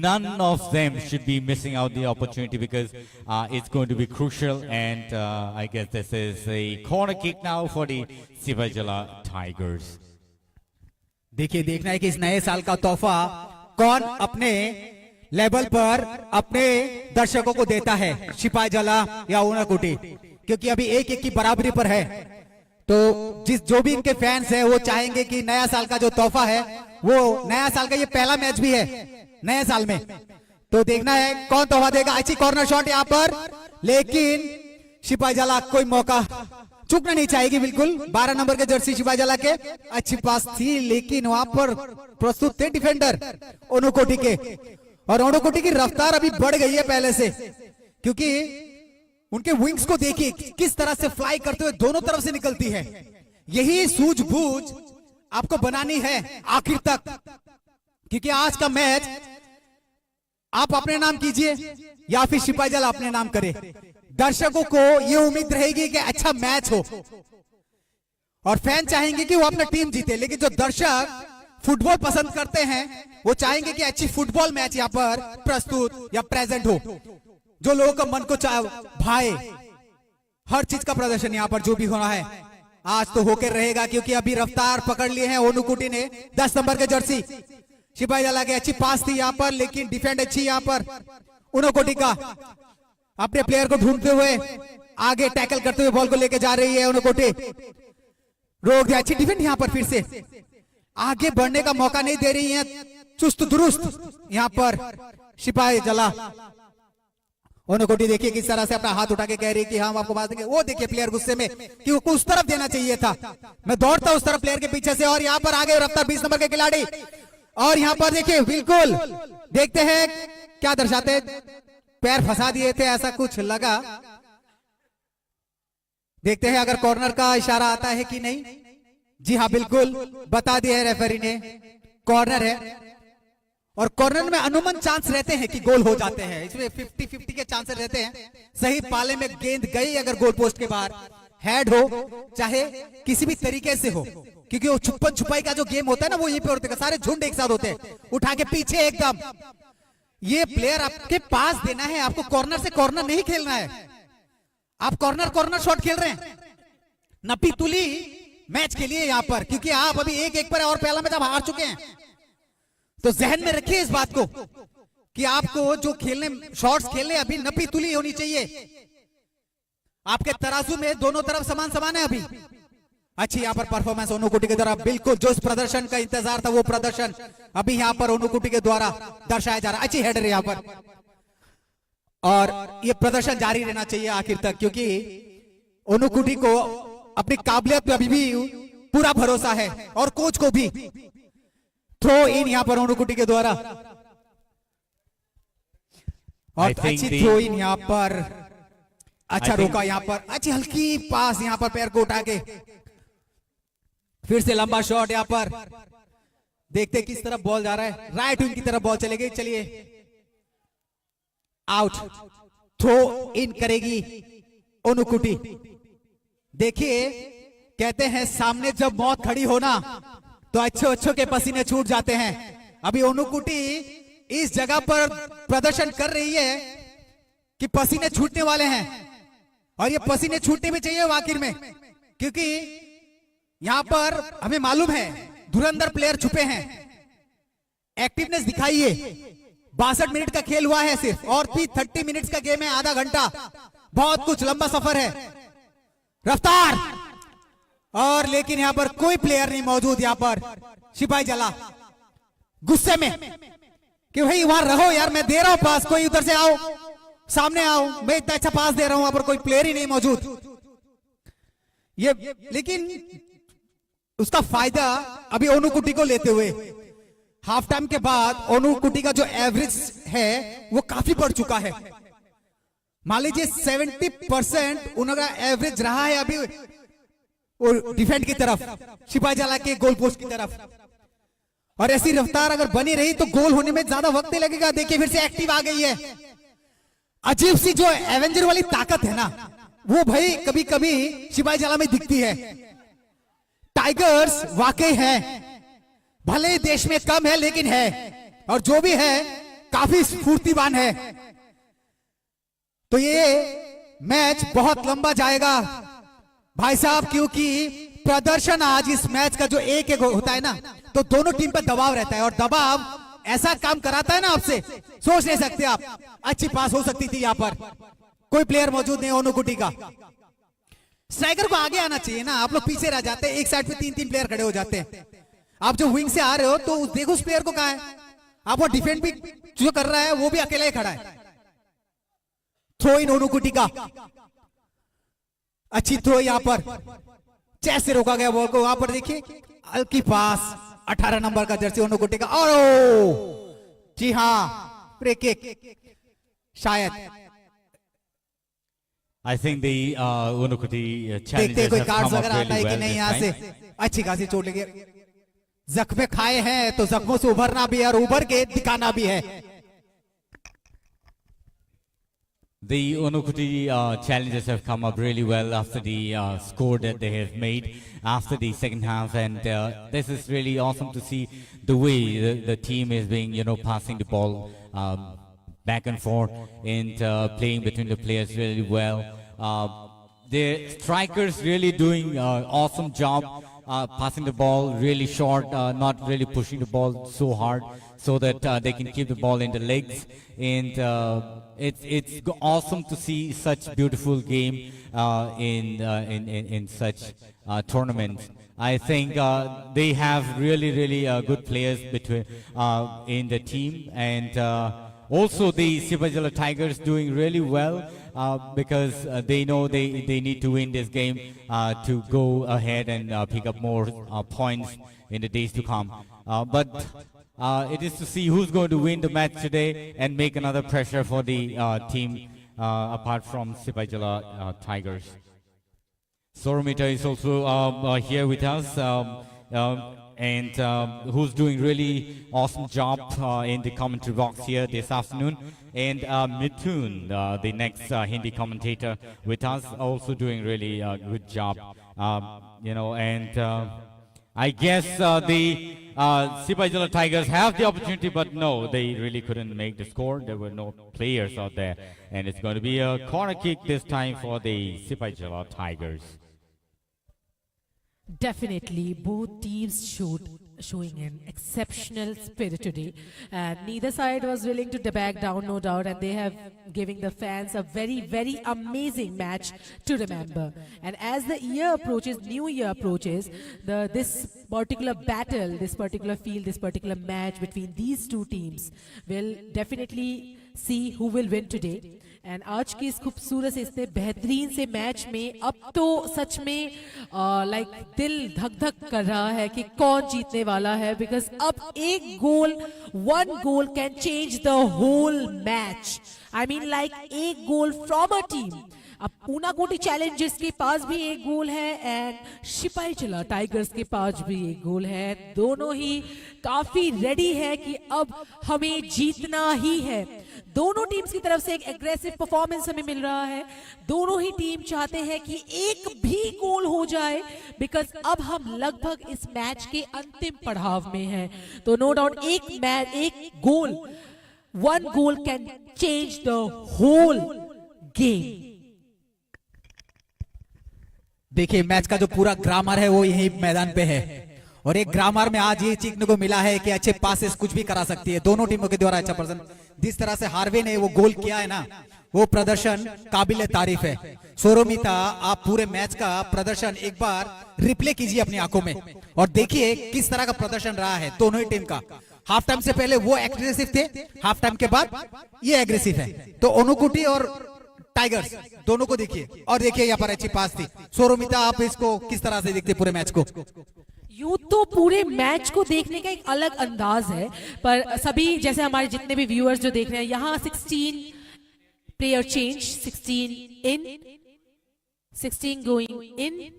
None of them should be missing out the opportunity because uh, it's going to be crucial. And uh, I guess this is a corner kick now for the Sipaijala Tigers. देखिए, देखना है कि इस नए साल का तोहफा कौन अपने लेवल पर अपने दर्शकों को देता है, सिपाही जला या ऊनाकोटी, क्योंकि अभी एक एक की बराबरी पर है। तो जिस जो भी इनके फैंस हैं, वो चाहेंगे कि नया साल का जो तोहफा है, वो नया साल का ये पहला मैच भी है नए साल में। तो देखना है कौन तोहफा देगा। अच्छी कॉर्नर शॉट यहाँ पर, लेकिन सिपाही जला कोई मौका चूकना नहीं चाहेगी बिल्कुल। बारह नंबर के जर्सी सिपाही जला के। अच्छी पास थी, लेकिन वहां पर प्रस्तुत थे डिफेंडर ओनोकोटी के, और ओनोकोटी की रफ्तार अभी बढ़ गई है पहले से, क्योंकि उनके विंग्स को देखिए किस तरह से फ्लाई करते हुए दोनों तरफ से निकलती है। यही सूझबूझ आपको बनानी है आखिर तक, क्योंकि आज का मैच आप अपने नाम कीजिए या फिर सिपाही जला अपने नाम करे। दर्शकों को ये उम्मीद रहेगी कि अच्छा मैच हो, और फैन चाहेंगे कि वो अपना टीम जीते, लेकिन जो दर्शक फुटबॉल पसंद करते हैं, वो चाहेंगे कि अच्छी फुटबॉल मैच यहाँ पर प्रस्तुत या प्रेजेंट हो, जो लोगों का मन को चा- भाए। हर चीज का प्रदर्शन यहाँ पर जो भी हो रहा है, आज तो होकर रहेगा, क्योंकि अभी रफ्तार पकड़ लिए हैं ओनोकोटी ने। दस नंबर के जर्सी सिपाही जला के। अच्छी पास थी यहाँ पर, लेकिन डिफेंड अच्छी यहाँ पर ओनोकोटी का। अपने प्लेयर को ढूंढते हुए आगे टैकल करते हुए बॉल को लेके जा रही है ओनोकोटी। रोक दिया, अच्छी डिफेंड यहाँ पर फिर से। आगे बढ़ने का मौका नहीं दे रही है चुस्त दुरुस्त यहाँ पर सिपाही जला। ओनोकोटी देखिए किस तरह से अपना हाथ उठा के कह रही है कि हम आपको मार देंगे। वो देखिए प्लेयर गुस्से में कि वो उस तरफ देना चाहिए था, मैं दौड़ता उस तरफ प्लेयर के पीछे से। और यहाँ पर आगे रफ्तार बीस नंबर के खिलाड़ी, और यहाँ पर देखिए बिल्कुल देखते हैं क्या दर्शाते हैं। पैर फंसा दिए थे, ऐसा कुछ लगा। देखते हैं अगर कॉर्नर का इशारा आता है कि नहीं। जी हाँ, बिल्कुल बता दिया है रेफरी ने, कॉर्नर है। और कॉर्नर में अमूमन चांस रहते हैं कि गोल हो जाते हैं, इसमें फिफ्टी फिफ्टी के चांसेस रहते हैं। सही पाले में गेंद गई अगर गोल पोस्ट के बाहर, हेड हो चाहे किसी भी तरीके से हो, क्योंकि वो छुपन छुपाई का जो गेम होता है ना, वो यहीं पे होते हैं, सारे झुंड एक साथ होते हैं, उठा के पीछे एकदम। ये प्लेयर आपके पास देना है, आपको कॉर्नर से कॉर्नर नहीं खेलना है। आप कॉर्नर कॉर्नर शॉट खेल रहे हैं, नपी तुली मैच के लिए यहाँ पर, क्योंकि आप अभी एक एक पर और पहला मैच आप हार चुके हैं। तो जहन में रखिए इस बात को कि आपको जो खेलने, शॉट्स खेलने अभी नपी तुली होनी चाहिए। आपके तराजू में दोनों तरफ समान समान है अभी। अच्छी यहाँ पर परफॉर्मेंस ओनोकुटी के द्वारा, बिल्कुल जो इस प्रदर्शन का इंतजार था वो प्रदर्शन अभी यहाँ पर ओनोकुटी के द्वारा दर्शाया जा रहा है। अच्छी हेडर यहाँ पर, और ये प्रदर्शन जारी रहना चाहिए आखिर तक, क्योंकि ओनोकुटी को अपनी काबिलियत पे अभी भी पूरा भरोसा है और कोच को भी। थ्रो इन यहाँ पर ओनोकुटी के द्वारा, और I think अच्छी the- थ्रो इन यहाँ पर, अच्छा I think- रोका यहाँ पर, अच्छी हल्की पास यहाँ पर पैर को उठा के, फिर से लंबा शॉट यहाँ पर। देखते किस तरफ बॉल जा रहा है, राइट विंग की तरफ बॉल चलेगी। चलिए, आउट, थ्रो इन करेगी ओनोकुटी। देखिए, कहते हैं सामने जब मौत खड़ी हो ना, तो अच्छे अच्छों के पसीने छूट जाते हैं। अभी ओनोकुटी इस जगह पर प्रदर्शन कर रही है कि पसीने छूटने वाले हैं, और ये पसीने छूटने भी चाहिए आखिर में, क्योंकि यहाँ पर हमें मालूम है धुरंधर प्लेयर छुपे हैं। एक्टिवनेस दिखाइए। बासठ मिनट का खेल हुआ है सिर्फ, और भी थर्टी मिनट्स का गेम है, आधा घंटा, बहुत कुछ लंबा सफर है। रफ्तार, और लेकिन यहाँ पर कोई प्लेयर नहीं मौजूद। यहाँ पर सिपाही जला गुस्से में कि भाई वहां रहो यार, मैं दे रहा हूं पास, कोई उधर से आओ, सामने आओ, मैं इतना अच्छा पास दे रहा हूं, वहां पर कोई प्लेयर ही नहीं मौजूद। ये लेकिन उसका फायदा अभी ओनोकुटी को लेते हुए हाफ टाइम के बाद ओनोकुटी का जो एवरेज है वो काफी बढ़ चुका है। मान लीजिए सेवेंटी परसेंट उनका एवरेज रहा है अभी वो डिफेंड की तरफ, सिपाही जला के गोल पोस्ट की तरफ, और ऐसी रफ्तार अगर बनी रही तो गोल होने में ज्यादा वक्त नहीं लगेगा। देखिए फिर से एक्टिव आ गई है, अजीब सी जो एवेंजर वाली ताकत है ना, वो भाई कभी कभी सिपाही जला में दिखती है। टाइगर्स वाकई है, भले देश में कम है लेकिन है, और जो भी है काफी स्फूर्तिवान है। तो ये मैच बहुत लंबा जाएगा भाई साहब, क्योंकि प्रदर्शन आज इस मैच का जो एक एक होता है ना, तो दोनों टीम पर दबाव रहता है, और दबाव ऐसा काम कराता है ना आपसे, सोच नहीं सकते आप। अच्छी पास हो सकती थी यहाँ पर, कोई प्लेयर मौजूद नहीं ओनुकुटी का। स्ट्राइकर को आगे आना चाहिए ना, आप लोग पीछे रह जाते हैं, एक साइड पे तीन तीन प्लेयर खड़े हो जाते हैं। आप जो विंग से आ रहे हो तो उस, देखो उस प्लेयर को कहाँ है, आप वो डिफेंड भी जो कर रहा है वो भी अकेला ही खड़ा है। थ्रो इन ओनुकुटी का, अच्छी थ्रो यहाँ पर, चेस्ट से रोका गया बॉल को। वहां पर देखिए, हल्की पास, अठारह नंबर का जर्सी ओनुकुटी का, और ओ, जी हाँ, फ्री किक शायद। I think the uh, Unukoti uh, देखते हैं challengers कोई have कार्ड come up वगैरह आता really है कि well नहीं this यहाँ से। time. अच्छी खासी चोट लगी, जख्मे खाए हैं तो जख्मों से उभरना भी है और उभर के दिखाना भी है। The Unukoti uh, challengers have come up really well after the uh, score that they have made after the second half, and uh, this is really awesome to see the way the, the team is being, you know, passing the ball um, back and forth and uh, playing between the players really well. Uh, the strikers really doing uh, awesome job uh, passing the ball really short, uh, not really pushing the ball so hard, so that uh, they can keep the ball in the legs. And uh, it's it's g- awesome to see such beautiful game uh, in, uh, in in in such uh, tournaments. I think uh, they have really really uh, good players between uh, in the team, and uh, also the Sipajala Tigers doing really well uh, because uh, they know they they need to win this game uh, to go ahead and uh, pick up more uh, points in the days to come. Uh, but uh, it is to see who's going to win the match today and make another pressure for the uh, team uh, apart from Sipaijala uh, Tigers. Soromita is also um, uh, here with us, um, um, and um, who's doing really awesome job uh, in the commentary box here this afternoon. And uh, Mithun, uh, the next uh, Hindi commentator with us, also doing really a good job. Um, you know, and uh, I guess uh, the uh, Sipaijala Tigers have the opportunity, but no, they really couldn't make the score. There were no players out there. And it's going to be a corner kick this time for the Sipaijala Tigers. Definitely, both teams showed showing an exceptional spirit today, and neither side was willing to back down, no doubt, and they have giving the fans a very, very amazing match to remember. And as the year approaches, new year approaches, the this particular battle, this particular field, this particular match between these two teams will definitely see who will win today. And आज के इस खूबसूरत से इतने बेहतरीन से मैच में अब तो सच में लाइक दिल धक धक कर रहा है कि कौन जीतने वाला है, बिकॉज अब एक गोल, one goal can change the whole match. I mean, like, एक गोल from a team. अब ऊनाकोटी चैलेंजर्स के पास भी एक गोल है एंड सिपाही चला टाइगर्स के पास भी एक गोल है। दोनों ही काफी रेडी है कि अब हमें जीतना ही है। दोनों टीम्स की तरफ से एक एग्रेसिव परफॉर्मेंस हमें मिल रहा है। दोनों ही टीम चाहते हैं कि एक भी गोल हो जाए, बिकॉज अब हम लगभग इस मैच के अंतिम पड़ाव में हैं। तो नो डाउट एक मैच, एक गोल, one goal can change the whole game. देखिए, मैच का जो पूरा ग्रामर है वो यही मैदान पे है, और एक ग्रामर में आज ये सीखने को मिला है कि अच्छे पासेस कुछ भी करा सकती है दोनों टीमों के द्वारा। अच्छा प्रदर्शन, जिस तरह से हार्वे ने वो गोल किया है ना, वो प्रदर्शन काबिल तारीफ है। सोरोमिता, आप पूरे मैच का प्रदर्शन एक बार रिप्ले कीजिए अपनी आंखों में और देखिए किस तरह का प्रदर्शन रहा है दोनों ही टीम का। हाफ टाइम से पहले वो एग्रेसिव थे, हाफ टाइम के बाद ये एग्रेसिव है। तो ओनुकुटी और टाइगर्स दोनों को देखिए, और देखिए यहाँ पर अच्छी पास थी। सोरोमिता, आप इसको किस तरह से देखते पूरे मैच को? यूं तो पूरे मैच को देखने का एक अलग अंदाज है, पर सभी जैसे हमारे जितने भी व्यूअर्स जो देख रहे हैं, यहाँ sixteen player change, sixteen in, sixteen going in,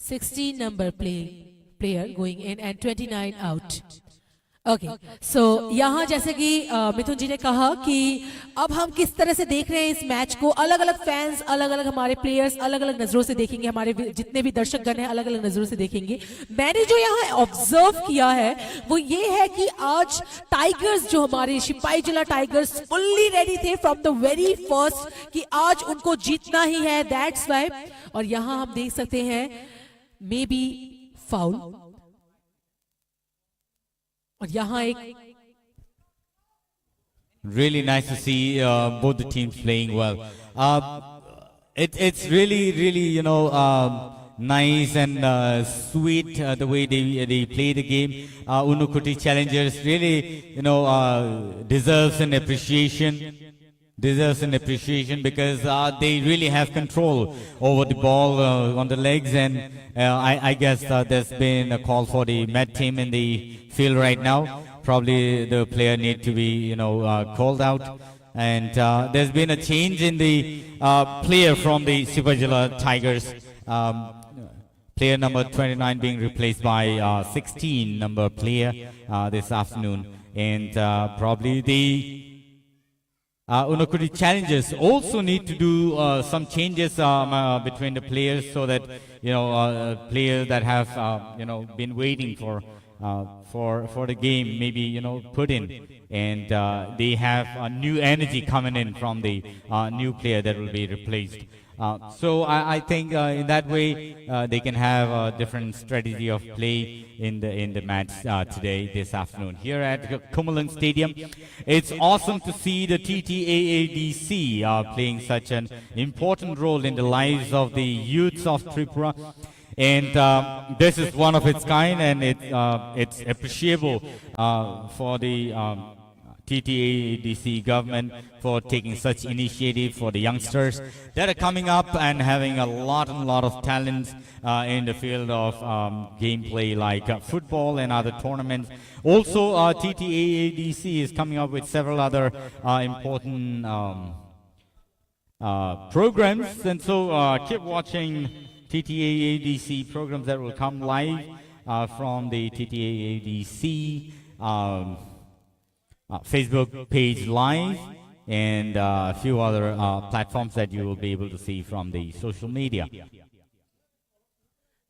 sixteen number play player going in and twenty-nine out. Okay. So यहाँ जैसे कि अ, मिथुन जी ने कहा कि अब हम किस तरह से देख रहे हैं इस मैच को, अलग अलग फैंस, अलग अलग हमारे प्लेयर्स अलग अलग नज़रों से देखेंगे, हमारे वि- जितने भी दर्शकगण हैं अलग अलग नज़रों से देखेंगे। मैंने जो यहाँ ऑब्जर्व किया है वो ये है कि आज टाइगर्स, जो हमारे सिपाही जिला टाइगर्स, फुल्ली रेडी थे फ्रॉम द वेरी फर्स्ट कि आज उनको जीतना ही है, दैट्स वाई। और यहाँ हम देख सकते हैं मे बी फाउल। और यहाँ एक Really nice to see uh, both the teams playing well. Uh, it, it's really, really, you know, um, nice and uh, sweet uh, the way they, they play the game. Uh, Unukoti Challengers really, you know, uh, deserves an appreciation. Deserves an appreciation because uh, they really have control over the ball uh, on the legs, and uh, I, I guess uh, there's been a call for the med team in the field right now. Probably the player need to be, you know, uh, called out. And uh, there's been a change in the uh, player from the Sipajila Tigers. Um, player number twenty-nine being replaced by uh, sixteen number player uh, this afternoon. And uh, probably the uh, Unukoti Challengers also need to do uh, some changes um, uh, between the players so that, you know, uh, players that have, uh, you know, been waiting for uh, for for the game, maybe, you know, put in, and uh, they have a new energy coming in from the uh, new player that will be replaced. Uh, so I, I think uh, in that way uh, they can have a different strategy of play in the in the match uh, today, this afternoon, here at Khumulwng Stadium. It's awesome to see the T T A A D C uh, playing such an important role in the lives of the youths of Tripura. And uh, this is one of its kind, and it, uh, it's appreciable uh, for the um, T T A D C government for taking such initiative for the youngsters that are coming up and having a lot and lot of talents uh, in the field of um, gameplay, like uh, football and other tournaments. Also, uh, T T A A D C is coming up with several other uh, important um, uh, programs, and so uh, keep watching T T A A D C programs that will come live uh, from the T T A A D C um, uh, Facebook page live and uh, a few other uh, platforms that you will be able to see from the social media.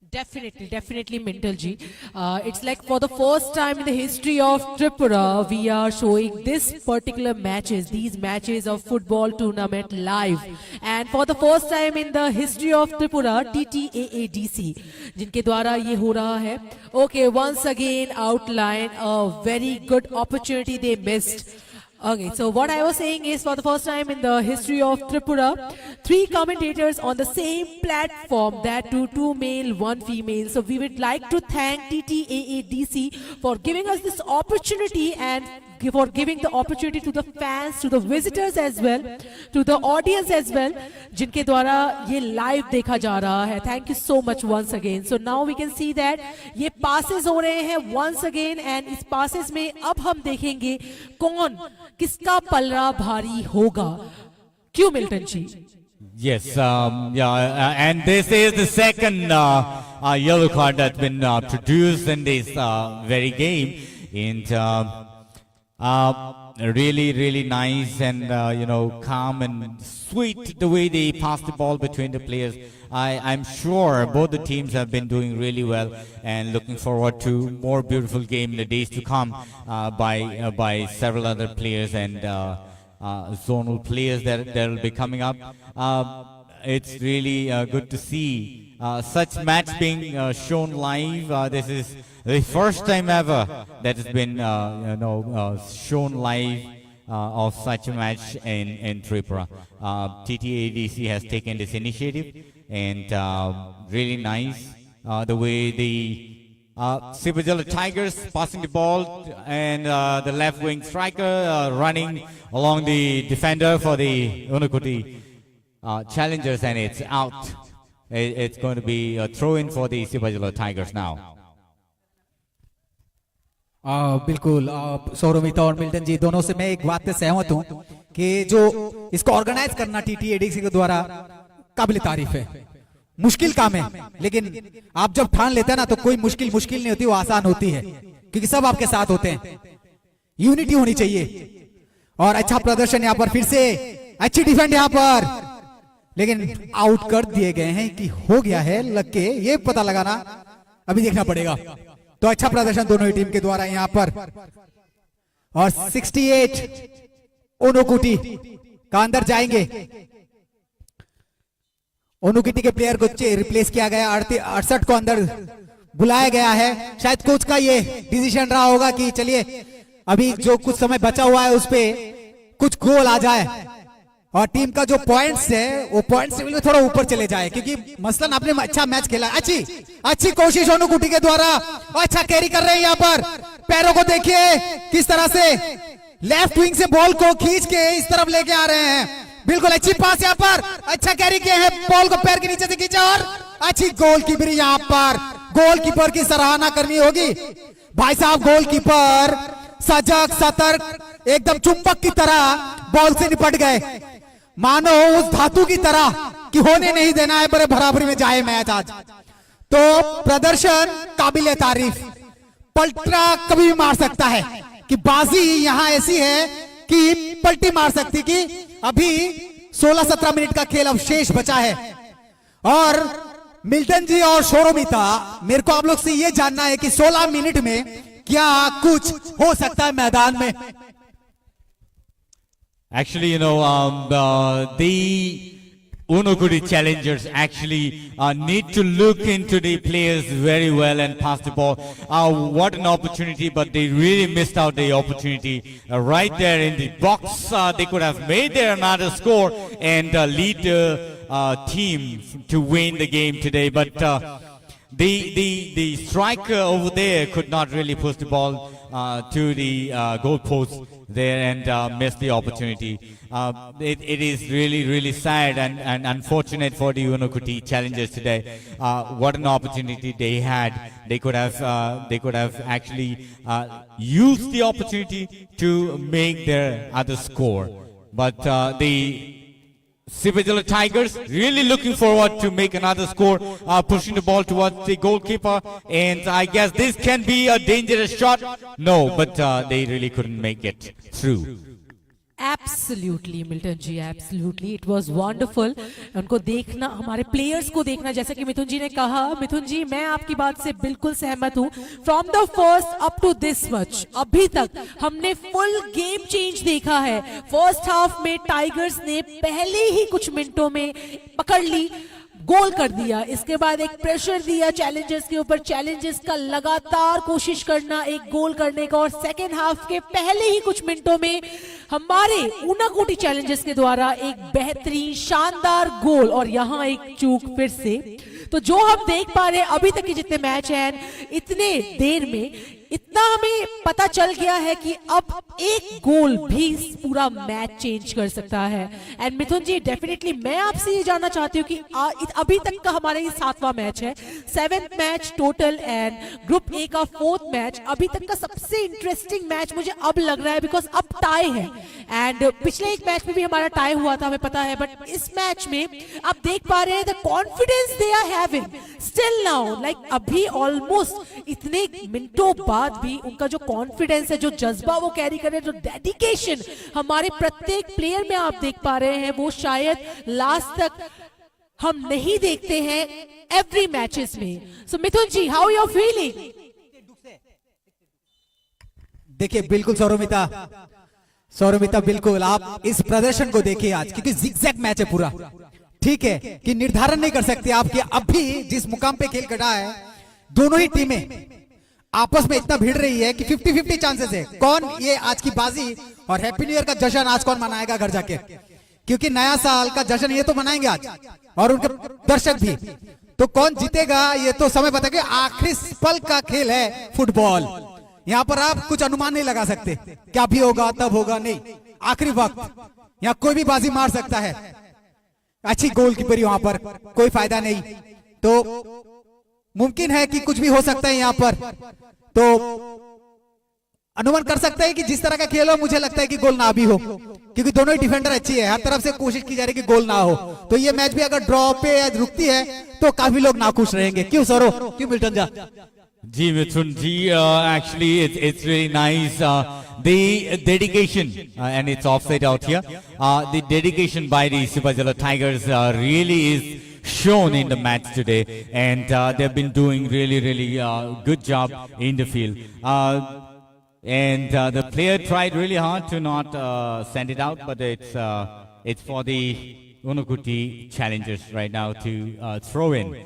Definitely, definitely, Mintal ji. Uh, it's like for the first time in the history of Tripura, we are showing this particular matches, these matches of football tournament live. And for the first time in the history of Tripura, T T A A D C, जिनके द्वारा ये हो रहा है. Okay, once again, outline, a very good opportunity they missed. Okay, so what I was saying is, for the first time in the history of Tripura, three commentators on the same platform, that too, two male, one female. So we would like to thank T T A A D C for giving us this opportunity and gi- for giving the opportunity to the fans, to the visitors as well, to the audience as well, जिनके द्वारा ये लाइव देखा जा रहा है. Thank you so much once again. So now we can see that ये पासेस हो रहे हैं once again, and इस पासेस में अब हम देखेंगे कौन किसका पलड़ा भारी होगा. क्यों, मिल्टन जी? Yes, um, yeah, uh, and this is the second uh, uh, yellow card that's been uh, produced in this uh, very game. And uh, uh, really, really nice and uh, you know, calm and sweet the way they pass the ball between the players. I, I'm sure both the teams have been doing really well and looking forward to more beautiful game in the days to come uh, by uh, by several other players and uh, uh, zonal players that that will be coming up. Uh, it's really uh, good to see uh, such match being uh, shown live. Uh, this is the first time ever that has been uh, you know uh, shown live uh, of such a match in in Tripura. Uh, T T A D C has taken this initiative, and uh, really nice uh, the way the uh, Sipajala Tigers passing the ball, and uh, the left wing striker uh, running along the defender for the Unukoti uh, Challengers, and it's out. It, it's going to be a throw in for the Sipajala Tigers now. आ, बिल्कुल आ, सौरमिता और मिल्टन जी दोनों से मैं एक बात पे सहमत हूँ कि जो इसको ऑर्गेनाइज करना टीटीएडीसी के द्वारा काबिल तारीफ है। मुश्किल काम है, लेकिन आप जब ठान लेते हैं ना, तो कोई मुश्किल मुश्किल नहीं होती, वो आसान होती है, क्योंकि सब आपके साथ होते हैं। यूनिटी होनी चाहिए। और अच्छा प्रदर्शन यहाँ पर फिर से, अच्छी डिफेंड यहाँ पर, लेकिन आउट कर दिए गए हैं। कि हो गया है लग के ये पता लगाना अभी देखना पड़ेगा। तो अच्छा प्रदर्शन दोनों ही टीम के द्वारा यहाँ पर। और सिक्सटी एट ओनोकुटी का अंदर जाएंगे। ओनोकुटी के प्लेयर को रिप्लेस किया गया, अड़सठ को अंदर बुलाया गया है। शायद कोच का ये डिसीजन रहा होगा कि चलिए अभी जो कुछ समय बचा हुआ है उस पे कुछ गोल आ जाए और टीम का जो पॉइंट्स है वो पॉइंट्स से बिल्कुल थोड़ा ऊपर चले जाए, क्योंकि मसलन आपने अच्छा मैच खेला। अच्छी अच्छी कोशिश ओनोकुटी के द्वारा, अच्छा कैरी कर रहे हैं यहाँ पर। पैरों को देखिए किस तरह से लेफ्ट विंग से बॉल को खींच के इस तरफ लेके आ रहे हैं। बिल्कुल अच्छी पास यहाँ पर, अच्छा कैरी किया है, बॉल को पैर के नीचे से खींचा और अच्छी गोलकीपरी यहाँ पर। गोलकीपर की सराहना करनी होगी भाई साहब। गोलकीपर सजग, सतर्क, एकदम चुंबक की तरह बॉल से निपट गए, मानो उस धातु की तरह कि होने नहीं देना है, बड़े बराबरी में जाए मैच आज। तो प्रदर्शन काबिले तारीफ। पलटा कभी भी मार सकता है, कि बाजी यहाँ ऐसी है कि पलटी मार सकती, कि अभी सोलह सत्रह मिनट का खेल अवशेष बचा है। और मिल्टन जी और शोरोमिता, मेरे को आप लोग से ये जानना है कि सोलह मिनट में क्या कुछ हो सकता है मैदान में। Actually, you know, um, uh, the Unokuri challengers actually uh, need to look into the players very well and pass the ball. Uh, what an opportunity, but they really missed out the opportunity uh, right there in the box. Uh, they could have made there another score and uh, lead the uh, team to win the game today. But uh, the, the, the striker over there could not really push the ball uh, to the uh, goalpost there and uh, missed the opportunity. Uh, it, it is really, really sad and, and unfortunate for the Unokuti challengers today. Uh, what an opportunity they had. They could have, uh, they could have actually uh, used the opportunity to make their other score. But uh, the Sibajala Tigers really looking forward to make another score, uh, pushing the ball towards the goalkeeper, and I guess this can be a dangerous shot. No, but uh, they really couldn't make it through. Absolutely, Milton ji, absolutely, it was wonderful. उनको देखना, हमारे प्लेयर्स को देखना, जैसा कि मिथुन जी ने कहा, मिथुन जी, मैं आपकी बात से बिल्कुल सहमत हूँ। From the first up to this much, अभी तक हमने फुल गेम चेंज देखा है। फर्स्ट हाफ में टाइगर्स ने पहले ही कुछ मिनटों में पकड़ ली, गोल कर दिया, इसके बाद एक प्रेशर दिया चैलेंजर्स के ऊपर, चैलेंजर्स का लगातार कोशिश करना एक गोल करने का, और सेकेंड हाफ के पहले ही कुछ मिनटों में हमारे ऊनाकोटी चैलेंजर्स के द्वारा एक बेहतरीन शानदार गोल, और यहाँ एक चूक फिर से। तो जो हम देख पा रहे हैं अभी तक के जितने मैच हैं, इतने देर में इतना हमें पता चल गया है कि अब एक गोल भी पूरा मैच चेंज कर सकता है। एंड मिथुन जी, डेफिनेटली मैं आपसे ये जानना चाहती हूँ कि आ, इत- अभी तक का हमारा ये सातवां मैच है, seventh match total and group A का फोर्थ मैच। अभी तक का सबसे इंटरेस्टिंग मैच मुझे अब लग रहा है, बिकॉज अब टाई है। एंड पिछले एक मैच में भी हमारा टाई हुआ था, हमें पता है, बट इस मैच में आप देख पा रहे हैं the confidence they are having still now, like अभी ऑलमोस्ट इतने मिनटों बाद भी उनका जो कॉन्फिडेंस है, जो जज्बा वो कैरी कर रहे हैं, जो डेडिकेशन हमारे प्रत्येक प्लेयर में आप देख पा रहे हैं, वो शायद लास्ट तक हम नहीं देखते हैं एवरी मैचेस में। सो मिथुन जी, how you are feeling? देखिए, बिल्कुल सौरमिता, सौरमिता, बिल्कुल आप इस प्रदर्शन को देखिए आज, क्योंकि जिगजैग मैच है पूरा। ठीक है कि निर्धारण नहीं कर सकते आप कि अभी जिस मुकाम पे खेल खड़ा है, दोनों ही टीमें आपस में इतना भिड़ रही है कि फिफ्टी फिफ्टी चांसेस है कौन ये आज की बाजी और हैप्पी न्यू ईयर का जश्न आज कौन मनाएगा घर जाके, क्योंकि नया साल का जश्न ये तो मनाएंगे आज और उनके दर्शक भी। तो कौन जीतेगा ये तो समय बताएगा। आखिरी पल का खेल है फुटबॉल, यहाँ पर आप कुछ अनुमान नहीं लगा सकते क्या भी होगा, तब होगा नहीं, आखिरी वक्त यहाँ कोई भी बाजी मार सकता है। अच्छी गोलकीपरी वहां पर, कोई फायदा नहीं। तो मुमकिन है कि कुछ भी हो सकता है यहाँ पर। तो अनुमान कर सकते हैं कि जिस तरह का खेल हो, मुझे लगता है कि गोल ना भी हो, क्योंकि दोनों ही डिफेंडर अच्छी है, हर तरफ से कोशिश की जा रही है कि गोल ना हो। तो ये मैच भी अगर ड्रॉ पे या रुकती है तो काफी लोग नाखुश रहेंगे। क्यों सरो, क्यों मिल्टन जा? Ji Mithun ji, uh, actually it's, it's really nice uh, The dedication, uh, and it's offside out here. Uh, the dedication by the Sipaijala Tigers, uh, really is shown in the match today, and, uh, they've been doing really, really, uh, good job in the field. Uh, and, uh, the player tried really hard to not, uh, send it out, but it's, uh, it's for the Unakoti Challengers right now to, uh, throw in.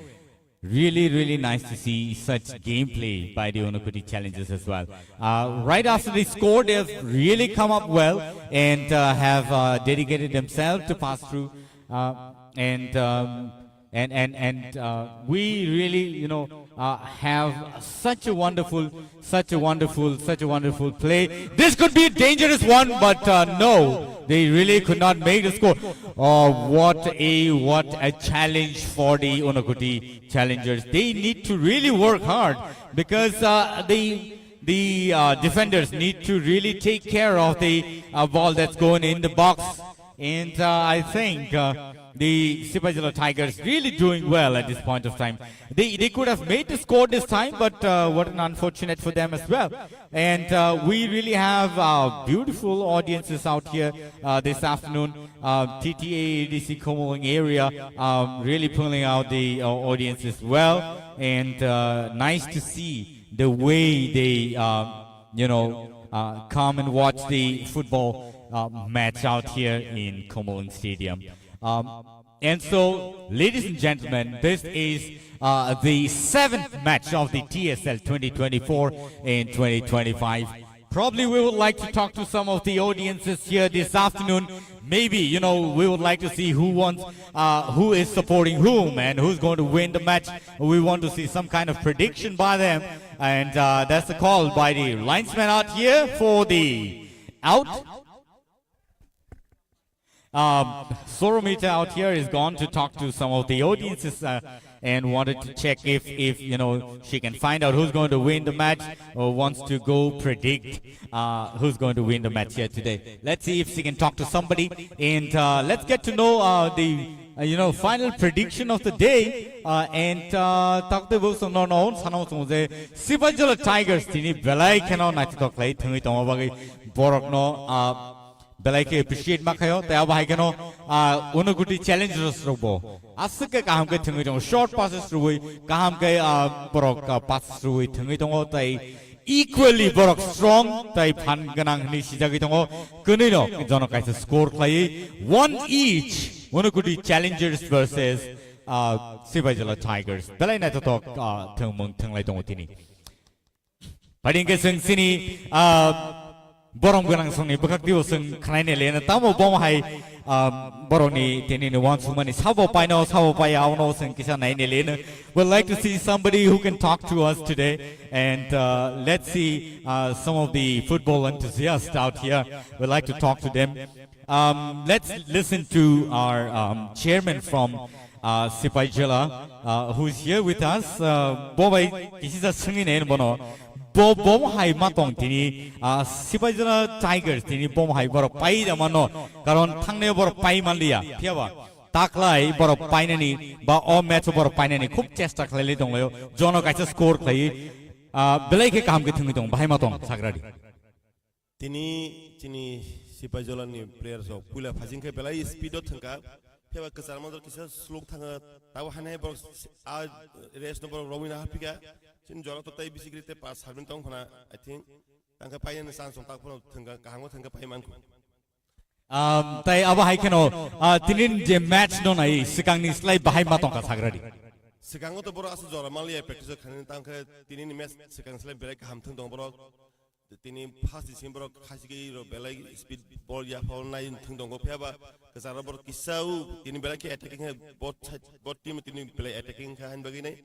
Really, really nice to see such gameplay by the Unakoti Challengers as well. Uh, right after they scored, they've really come up well and, uh, have, uh, dedicated themselves to pass through. Uh, and, um, and and and uh, we really, you know, uh, have such a wonderful, such a wonderful, such a wonderful play. This could be a dangerous one, but, uh, no, they really could not make the score. Oh, what a, what a challenge for the Unakoti Challengers. They need to really work hard because, uh, the the, uh, defenders need to really take care of the, uh, ball that's going in the box. And, uh, I think, uh, the Sipaijala Tigers really doing well at this point of time. They, they could have made the score this time, but, uh, what an unfortunate for them as well. And, uh, we really have, uh, beautiful audiences out here, uh, this afternoon. Uh, T T A A D C Khumulwng area, um, really pulling out the, uh, audience as well. And, uh, nice to see the way they, uh, you know, uh, come and watch the football, uh, match out here in Khumulwng Stadium. Um, and so, ladies and gentlemen, this is, uh, the seventh match of the T S L twenty twenty-four and twenty twenty-five. Probably we would like to talk to some of the audiences here this afternoon. Maybe, you know, we would like to see who wants, uh, who is supporting whom and who's going to win the match. We want to see some kind of prediction by them. And, uh, that's the call by the linesman out here for the out. Um, Soromita out here is gone to talk to some of the audiences, uh, and wanted to check if, if, you know, she can find out who's going to win the match or wants to go predict, uh, who's going to win the match here today. Let's see if she can talk to somebody, and, uh, let's get to know, uh, the, uh, you know, final prediction of the day. Uh, and, uh, takte bo song no no sana song je Sipaijala Tigers tini belai kheno naithotok khlai thangwi tongma bagwi borok no, uh, belai khe appreciate ma khayo, tei abo hai kheno, ah, Unakoti Challengers rok bo aswk khe kaham khe thwngwi tongo, short passes rwui kaham khe, ah, borok, ah, passes rwui thwngwi tongo, tei equally borok strong tei phan gwnang hwnwi sijagwi tongo. Kwnwi no jono kaisa score khlaiwi one each, Unakoti Challengers versus, ah, Sipaijala Tigers. Belai naithothok, ah, thwngmung thwnglai tongo tini. Phaidi hwnkhe chwng chini, ah, borom gwnang songni bwkhak twibo chwng khnaina leno, tamo bomo hai, ah, borokni tini ni uansukmani sabo paino, sabo pai, abono chwng kisa naina leno. We'd like to see somebody who can talk to us today, and, uh, let's see, uh, some of the football enthusiasts out here. We'd like to talk to them. Um, let's listen to our, um, chairman from, uh, Sipaijala, uh, who is here with us. Uh, bo bai kisa swngwi nai bono. Bo, bo hai ma tong tini, uh, Sipaijala Tigers tini bo hai borok pai da mano. Karon thangnai borok pai manliya. Phiyaba taklai borok painani ba o match borok painani khub chesta khlailai tonglaio. Jono kaisa score khlai, uh, belai khe kaham khe thwngwi tong, bahai ma tong sagradi. Tini chini Sipaijala ni players rok puila phasing khe belai speed o thwngkha, phiyaba kwchar manjak kisa slok thanga, tabo haino borok a race no borok romwi na hapika, chini jora to tei bisi kri tei pas sabin tong khna, I think tangkhe painani chance tong tak phano thwngkha, kaham khe thwngkha pai mankhu. Um, tai abo hai kheno, uh, tini je match no nai swkangni slai bahai ma tongkha sagradi. Swkango to borok aswk jora manliya practice o khanani, tangkhe tini ni match swkang slai belai kaham thwng tong borok. Tini first ni simi borok khachigwi rok belai speed ball ya foul nai thwng tongo, phiya ba kwcharo borok kisa o tini belai khe attacking hai, bot side, bot team tini belai attacking kha hain bagwi nai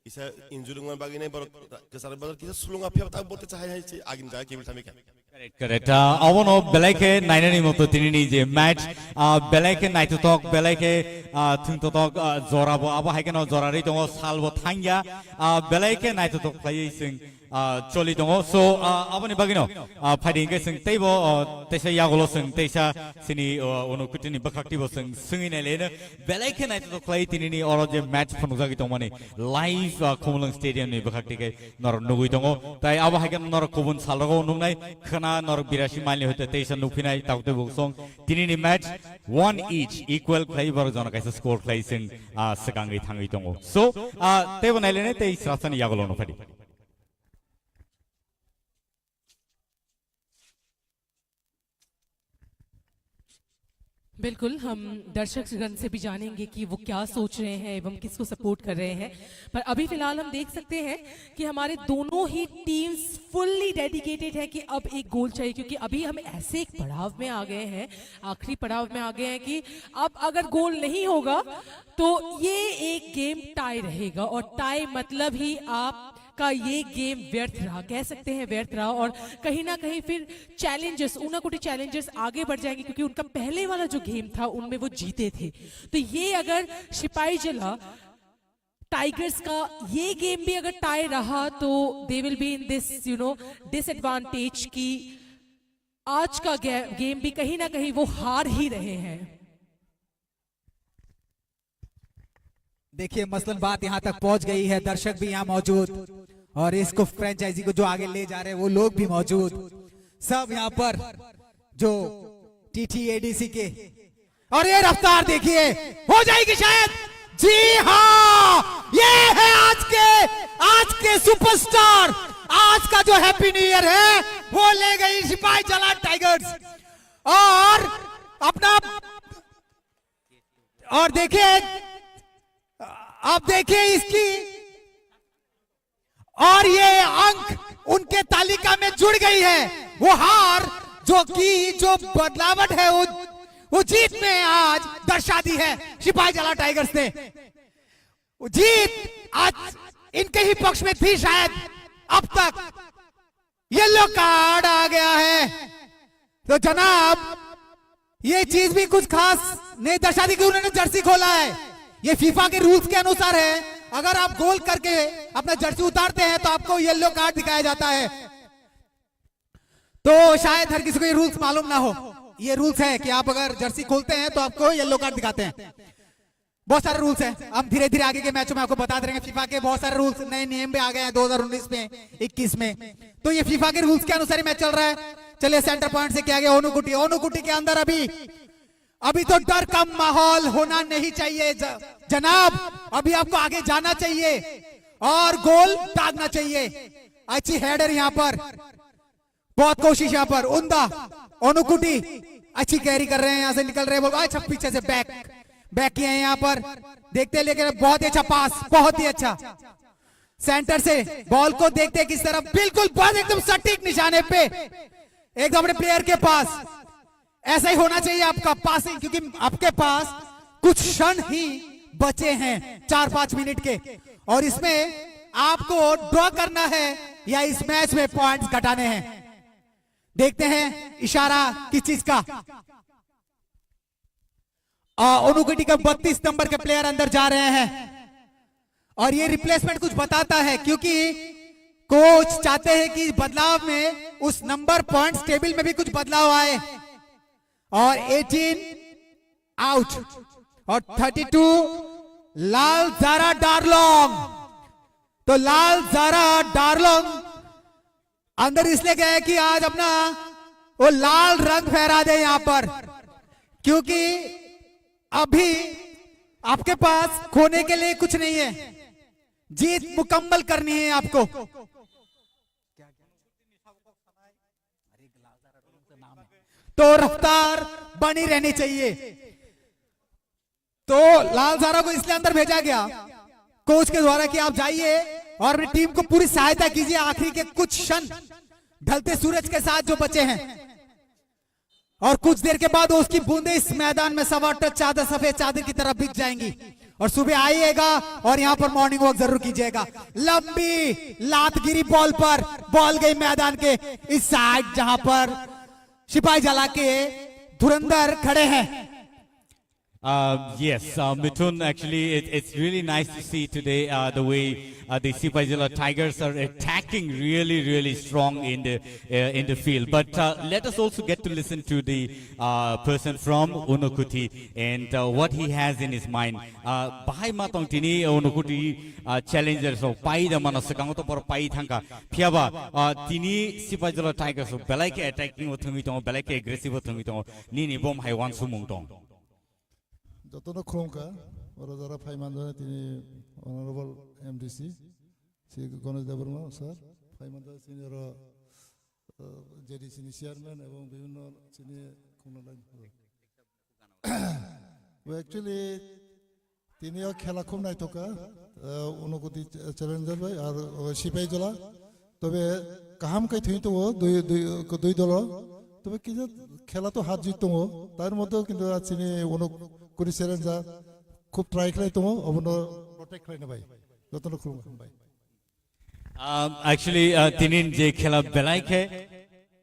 kisa injury wngma bagwi nai borok kwcharo borok kisa sulunga, phiya ba tak bot cha hai hai se agini jaga kebil thami kha. Correct, correct. Ah, abono belai khe nainani moto tini ni je match, ah, belai khe naithothok, belai khe, ah, thwngthothok, ah, jora bo abo hai kheno jora ri tongo, sal bo thangya, ah, belai khe naithothok khlaiwi chwng ah, choli tongo. So, ah, aboni bagwino, ah, phaidi hwnkhe chwng teibo, ah, teisa yagulo chwng teisa chini, ah, Unokoti ni bwkhak teibo chwng swngwi nai laino. Belai khe naithothok khlai tinini oro je match phunukjagwi tongmani live, ah, Khumulwng Stadium ni bwkhak tei khe norok nugwi tongo. Tai abo hai khe norok kubun salrogo nuknai, khwna norok birasi mile ni hoite teisa nukphinai, tabuk tei buksong tinini match one each equal khlai borok jona kaisa score khlai chwng, ah, swkangwi thangwi tongo. So, ah, teibo nailainai tei srasani yagulo no phaidi. बिल्कुल, हम दर्शकगण से भी जानेंगे कि वो क्या सोच रहे हैं एवं किसको सपोर्ट कर रहे हैं। पर अभी फिलहाल हम देख सकते हैं कि हमारे दोनों ही टीम्स फुल्ली डेडिकेटेड है कि अब एक गोल चाहिए, क्योंकि अभी हम ऐसे एक पड़ाव में आ गए हैं, आखिरी पड़ाव में आ गए हैं कि अब अगर गोल नहीं होगा तो ये एक गेम टाई रहेगा, और टाई मतलब ही आपका ये गेम व्यर्थ रहा, कह सकते हैं व्यर्थ रहा। और कहीं ना कहीं फिर चैलेंजर्स, ऊनाकोटी चैलेंजर्स आगे बढ़ जाएंगे, क्योंकि उनका पहले वाला जो गेम था उनमें वो जीते थे। तो ये अगर सिपाही जला टाइगर्स का ये गेम भी अगर टाई रहा तो they will be in this, you know, disadvantage कि आज का गे-, गेम भी कहीं ना कहीं वो हार ही रहे हैं। देखिए, मसलन बात यहाँ तक पहुंच गई है, दर्शक भी यहाँ मौजूद और इसको, फ्रेंचाइजी को जो आगे ले जा रहे हैं, वो लोग भी मौजूद, सब यहाँ पर जो टीटीएडीसी के। और ये रफ्तार देखिए, हो जाएगी शायद। जी हाँ, ये है आज के, आज के सुपरस्टार, आज का जो हैप्पी न्यू ईयर है, वो ले गई सिपाही जला टाइगर्स। और अपना, और देखिए, आप देखिए इसकी, और ये अंक उनके तालिका में जुड़ गई है। वो हार जो की, जो बदलावट है, वो, वो जीत में आज दर्शा दी है सिपाही जला टाइगर्स ने। वो जीत आज इनके ही पक्ष में थी शायद। अब तक येलो कार्ड आ गया है। तो जनाब, ये चीज भी कुछ खास नहीं दर्शा दी कि उन्होंने जर्सी खोला है। ये फीफा के रूल्स के अनुसार है, अगर आप गोल करके अपना जर्सी उतारते हैं तो आपको येलो कार्ड दिखाया जाता है। तो शायद हर किसी को ये रूल्स मालूम ना हो। ये रूल्स है कि आप अगर जर्सी खोलते हैं तो आपको येलो कार्ड दिखाते हैं। बहुत सारे रूल्स हैं, हम धीरे धीरे आगे के मैचों में आपको बताते रहेंगे। फीफा के बहुत सारे रूल्स, नए नियम भी आ गए हैं दो हज़ार उन्नीस में, इक्कीस में। तो ये फीफा के रूल्स के अनुसार ही मैच चल रहा है। चलिए, सेंटर पॉइंट से किया गया ओनुकुटी, ओनुकुटी के अंदर अभी, अभी तो डर का माहौल होना नहीं चाहिए ज-, जनाब, अभी आपको आगे जाना चाहिए और गोल दागना चाहिए। अच्छी हेडर यहाँ पर, बहुत कोशिश यहाँ पर। उंदा, ओनुकुटी अच्छी कैरी कर रहे हैं, यहाँ से निकल रहे हैं। बोल, अच्छा, पीछे से बैक, बैक किए हैं यहाँ पर। देखते हैं, लेकिन बहुत ही अच्छा पास, बहुत ही अच्छा। सेंटर से बॉल को देखते हैं किस तरफ, बिल्कुल बस एकदम सटीक निशाने पे, एकदम अपने प्लेयर के पास। ऐसा ही होना चाहिए आपका पासिंग, क्योंकि आपके पास कुछ क्षण ही बचे हैं, चार पाँच मिनट के, और इसमें आपको ड्रॉ करना है या इस मैच में पॉइंट्स घटाने हैं। देखते हैं इशारा किस चीज का। आ, ओनुकुटी के बत्तीस नंबर के प्लेयर अंदर जा रहे हैं और ये रिप्लेसमेंट कुछ बताता है, क्योंकि कोच चाहते हैं कि बदलाव में उस नंबर पॉइंट्स टेबल में भी कुछ बदलाव आए। और एटीन आउट और थर्टी टू लाल जारा डारलोंग। तो लाल जारा डारलोंग अंदर इसलिए गए कि आज अपना वो लाल रंग फहरा दे यहाँ पर, क्योंकि अभी आपके पास खोने के लिए कुछ नहीं है, जीत मुकम्मल करनी है आपको। तो रफ्तार बनी रहनी चाहिए। तो लाल जारा को इसलिए अंदर भेजा गया कोच के द्वारा कि आप जाइए और अपनी टीम को पूरी सहायता कीजिए। आखिरी के कुछ क्षण ढलते सूरज के साथ जो बचे हैं और कुछ देर के बाद उसकी बूंदें इस मैदान में सवा टच चादर, सफेद चादर की तरह बिछ जाएंगी और सुबह आइएगा और यहाँ पर मॉर्निंग वॉक जरूर कीजिएगा। लंबी लात गिरी बॉल पर, बॉल गई मैदान के इस साइड जहां पर सिपाही जला के धुरंधर खड़े हैं। Uh, yes, uh, Mithun, actually, it, it's really nice to see today uh, the way uh, the Sipaijala Tigers are attacking really, really strong in the uh, in the field. But uh, let us also get to listen to the uh, person from Unokoti and uh, what he has in his mind. Uh, bahai matong tini Unokoti uh, challengers of pai da mano sekango to por pai thangka. Phiaba uh, tini Sipaijala Tigers of belai ke attacking o thangwi tongo, belai ke aggressive o thangwi tongo. Nini bom hai wan sumung tong. Jotono khulumkha, oro jara phai manjani tini Honorable M D C, Sri Ganesh Debbarma sir, phai manjani senior, uh, J D C ni chairman ebong bibhinno chini khumna line. Well, actually, tini o khela khub naithokha, uh, Unokoti ch-, challenger bai ar, uh, Sipaijala. Tobe kaham kai thwi tongo dui, dui, dui dolo. Tobe kisa khela to har jit tongo. Tar moddhe kintu chini Unokoti challenger khub try khlai tongo, obono protect khlaina bai. Jotono khulumkha bai. Um, actually, uh, tinin je khela belai khe,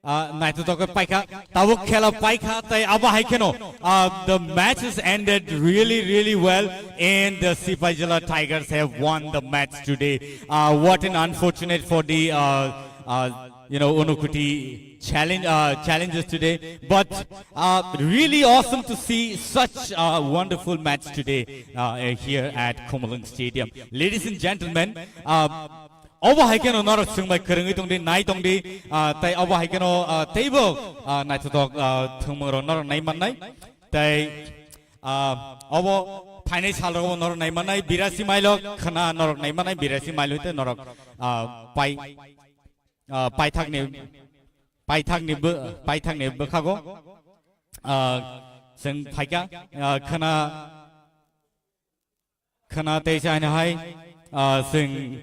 uh, naithotok paikha, tabuk khela paikha, tai abo hai kheno. Uh, the match has ended really, really well, and the Sipaijala Tigers have won the match today. Uh, what an unfortunate for the, uh, uh, you know, Unokoti challenge, uh, challenges today. But uh, really awesome to see such a wonderful match today uh, here at Khumulwng Stadium. Ladies and gentlemen, uh, obo hai kheno norok swngbai kwrwngwi tongdi, nai tongdi, ah, tai obo hai kheno, ah, teibo, ah, naithotok, ah, thwngmungrok norok nai mannai. Tai, ah, obo phainai salrogo norok nai mannai, birasi mailo khwna norok nai mannai, birasi mailo te norok, ah, pai, ah, paithakni, paithakni bw-, paithakni bwkhago, ah, chwng phaikha, ah, khwna Khwna tei sa hai, ah, chwng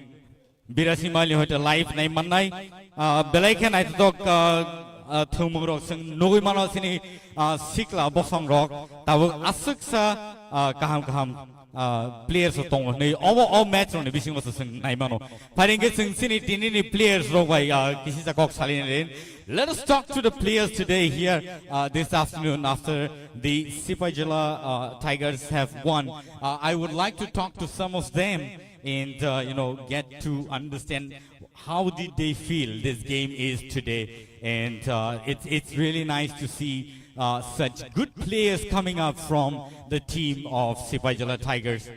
birasi mali hoite live nai mannai, ah, belai khe naithotok, ah, ah, thwngmungrok chwng nugwi mano chini, ah, sikla bosongrok tabuk aswksa, ah, kaham kaham, ah, players rok tongo hinwi obo o match rokni bisingo se chwng nai mano. Pharingkhe chwng chini tinini players rok bai, ah, kisisa kok salini rin. Let us talk to the players today here, uh, this afternoon after the Sipaijala, uh, Tigers have won. Uh, I would like to talk to some of them and, uh, you know, get to understand how did they feel this game is today. And uh, it's, it's really nice to see uh, such good players coming up from the team of Sipaijala Tigers.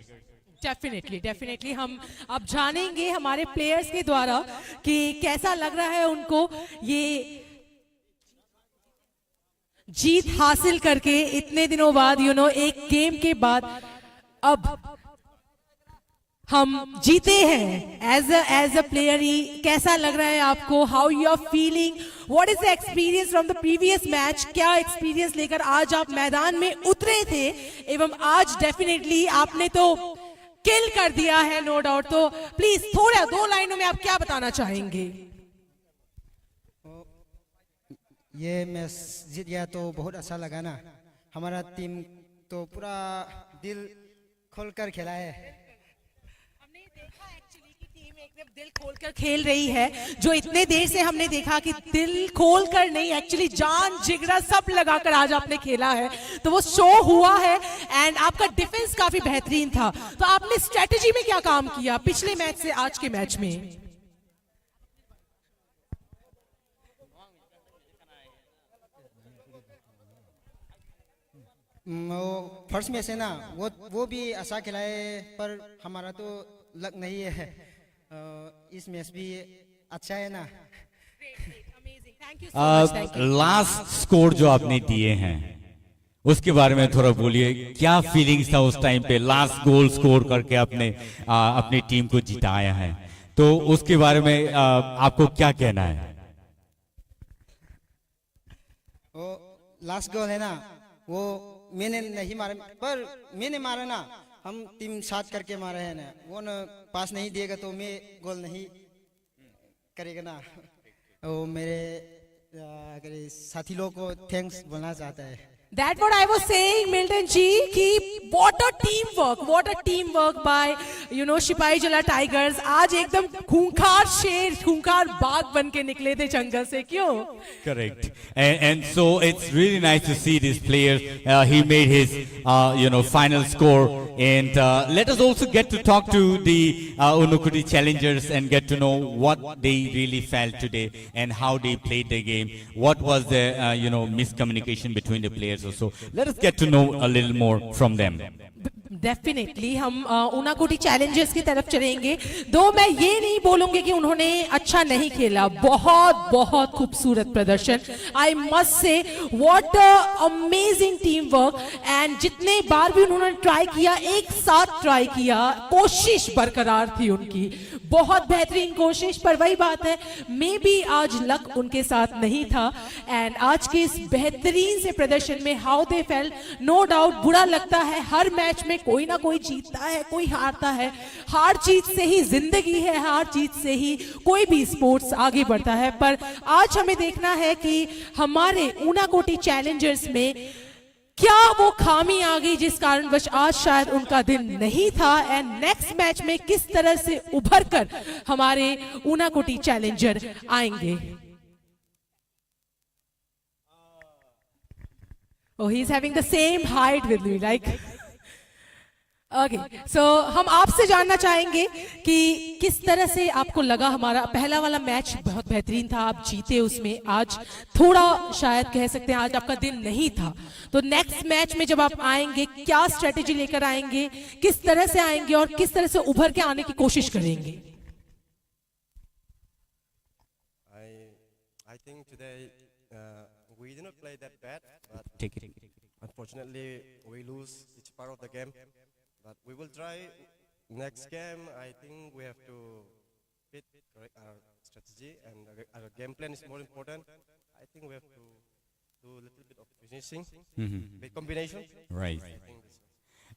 Definitely definitely हम अब जानेंगे हमारे प्लेयर्स के द्वारा कि कैसा लग रहा है उनको ये जीत हासिल करके इतने दिनों बाद यू नो एक गेम के बाद अब हम जीते हैं as a as a player ही कैसा लग रहा है आपको? How you are feeling? What is the experience from the previous match? क्या एक्सपीरियंस लेकर आज आप मैदान में उतरे थे एवं आज डेफिनेटली आपने तो किल कर दिया है नो डाउट। तो प्लीज थोड़ा दो लाइनों में आप क्या बताना चाहेंगे? ये मैच जीत गया तो बहुत अच्छा लगा ना। हमारा टीम तो पूरा दिल खोलकर खेला है। हमने देखा एक्चुअली कि टीम एकदम दिल खोलकर खेल रही है। जो इतने देर से हमने देखा कि दिल खोलकर नहीं, एक्चुअली जान जिगरा सब लगाकर आज आपने खेला है, तो वो शो हुआ है। एंड आपका डिफेंस काफी बेहतरीन था, तो आपने स्ट्रेटजी में क्या काम किया पिछले मैच से आज के मैच में? हम्म, वो फर्स्ट मैच है ना, वो वो भी अच्छा खेला है, पर हमारा तो लक नहीं है। अ, इस मैच भी अच्छा है ना। Amazing. Thank you so much. Thank you. Last score जो आपने दिए हैं, उसके बारे में थोड़ा बोलिए। क्या फीलिंग्स था उस टाइम पे, लास्ट गोल स्कोर करके आपने आ, अपनी टीम को जिताया है, तो उसके बारे में आ, आपको क्या कहना है? वो लास्ट गोल है ना, वो मैंने नहीं मारा, पर मैंने मारा ना। हम टीम साथ करके मारा है ना। वो ना पास नहीं देगा तो मैं गोल नहीं करेगा ना। वो मेरे, आ, साथी लोग को थैंक्स बोलना चाहता है। That what I was saying, Milton ji, कि what a team work, what a team work by you know, सिपाही जला टाइगर्स आज एकदम खूंखार शेर, खूंखार बाघ बन के निकले थे जंगल से, क्यों? Correct. And, and so it's really nice to see these players. Uh, he made his, uh, you know, final score. And uh, let us also get to talk to the uh, Unakoti challengers and get to know what they really felt today and how they played the game. What was the, uh, you know, miscommunication between the players also? Let us get to know a little more from them. Definitely हम अ, उनाकोटी चैलेंजर्स की तरफ चलेंगे। दो मैं ये नहीं बोलूंगी कि उन्होंने अच्छा नहीं खेला, बहुत बहुत खूबसूरत प्रदर्शन। I must say, what a amazing team work. And जितने बार भी उन्होंने ट्राई किया, एक साथ ट्राई किया, कोशिश बरकरार थी उनकी। बहुत बेहतरीन कोशिश। पर वही बात है, मे बी आज लक उनके साथ नहीं था। एंड आज के इस बेहतरीन से प्रदर्शन में how they fail, no doubt बुरा लगता है। हर मैच में कोई ना कोई जीतता है, कोई हारता है। हार जीत से ही जिंदगी है, हार जीत से ही कोई भी स्पोर्ट्स आगे बढ़ता है। पर आज हमें देखना है कि हमारे ऊनाकोटी चैलेंजर्स में क्या वो खामी आ गई जिस कारणवश आज शायद उनका दिन नहीं था, एंड नेक्स्ट मैच में किस तरह से उभर कर हमारे ऊनाकोटी चैलेंजर आएंगे। Oh, he's having the same height with me, like. Okay, so हम आपसे जानना चाहेंगे कि किस तरह से आपको लगा हमारा पहला वाला मैच। बहुत बेहतरीन था, आप जीते उसमें। आज थोड़ा, शायद कह सकते हैं, आज आपका दिन नहीं था। तो नेक्स्ट मैच में जब आप आएंगे, क्या स्ट्रेटेजी लेकर आएंगे, किस तरह से आएंगे और किस तरह से उभर के आने की कोशिश करेंगे? I I think today uh, we did not play that bad, but take it. Unfortunately we lose each part of the game. But we will try next game. I think we have to fit correct our strategy and our, our game plan is more important. I think we have to do a little bit of finishing, mm-hmm, bit combination. Right. I think this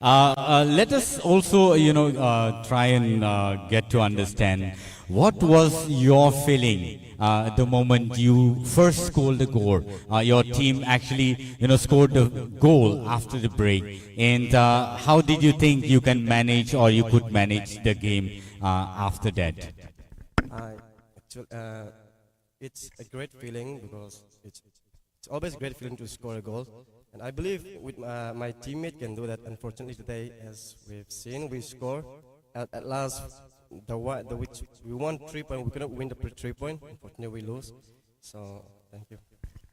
Uh, uh, let us also, you know, uh, try and uh, get to understand what was your feeling uh, the moment you first scored the goal. Uh, your team actually, you know, scored the goal after the break. And uh, how did you think you can manage or you could manage the game uh, after that? I actually, uh, it's a great feeling because it's it's always a great feeling to score a goal. And I believe with uh, my teammate can do that. Unfortunately today, as we've seen, we score at, at last the one the which we won three point. We couldn't win the three point. Unfortunately, we lose. So thank you.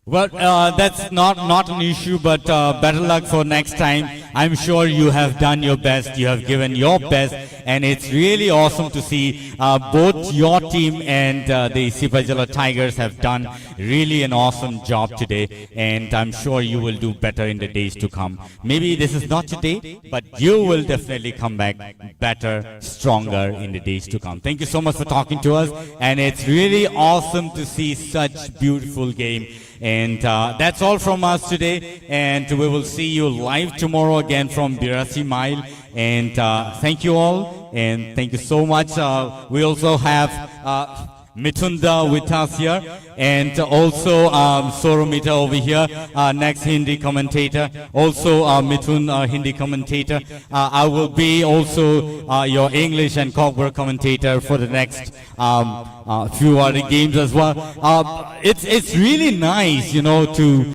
Well, uh, that's not, not an issue, but uh, better luck for next time. I'm sure you have done your best, you have given your best, and it's really awesome to see uh, both your team and uh, the Sipajala Tigers have done really an awesome job today, and I'm sure you will do better in the days to come. Maybe this is not today, but you will definitely come back better, stronger in the days to come. Thank you so much for talking to us, and it's really awesome to see such beautiful game. And uh, that's all from us today, and we will see you live tomorrow again from Birasi Mile. And uh, thank you all, and thank you so much. Uh, we also have uh, Mithun Da with us here, and also um, Soromita over here, uh, next Hindi commentator. Also, uh, Mithun, uh, Hindi commentator. Uh, I will be also uh, your English and Kokborok commentator for the next um, uh, few other games as well. Uh, it's it's really nice, you know, to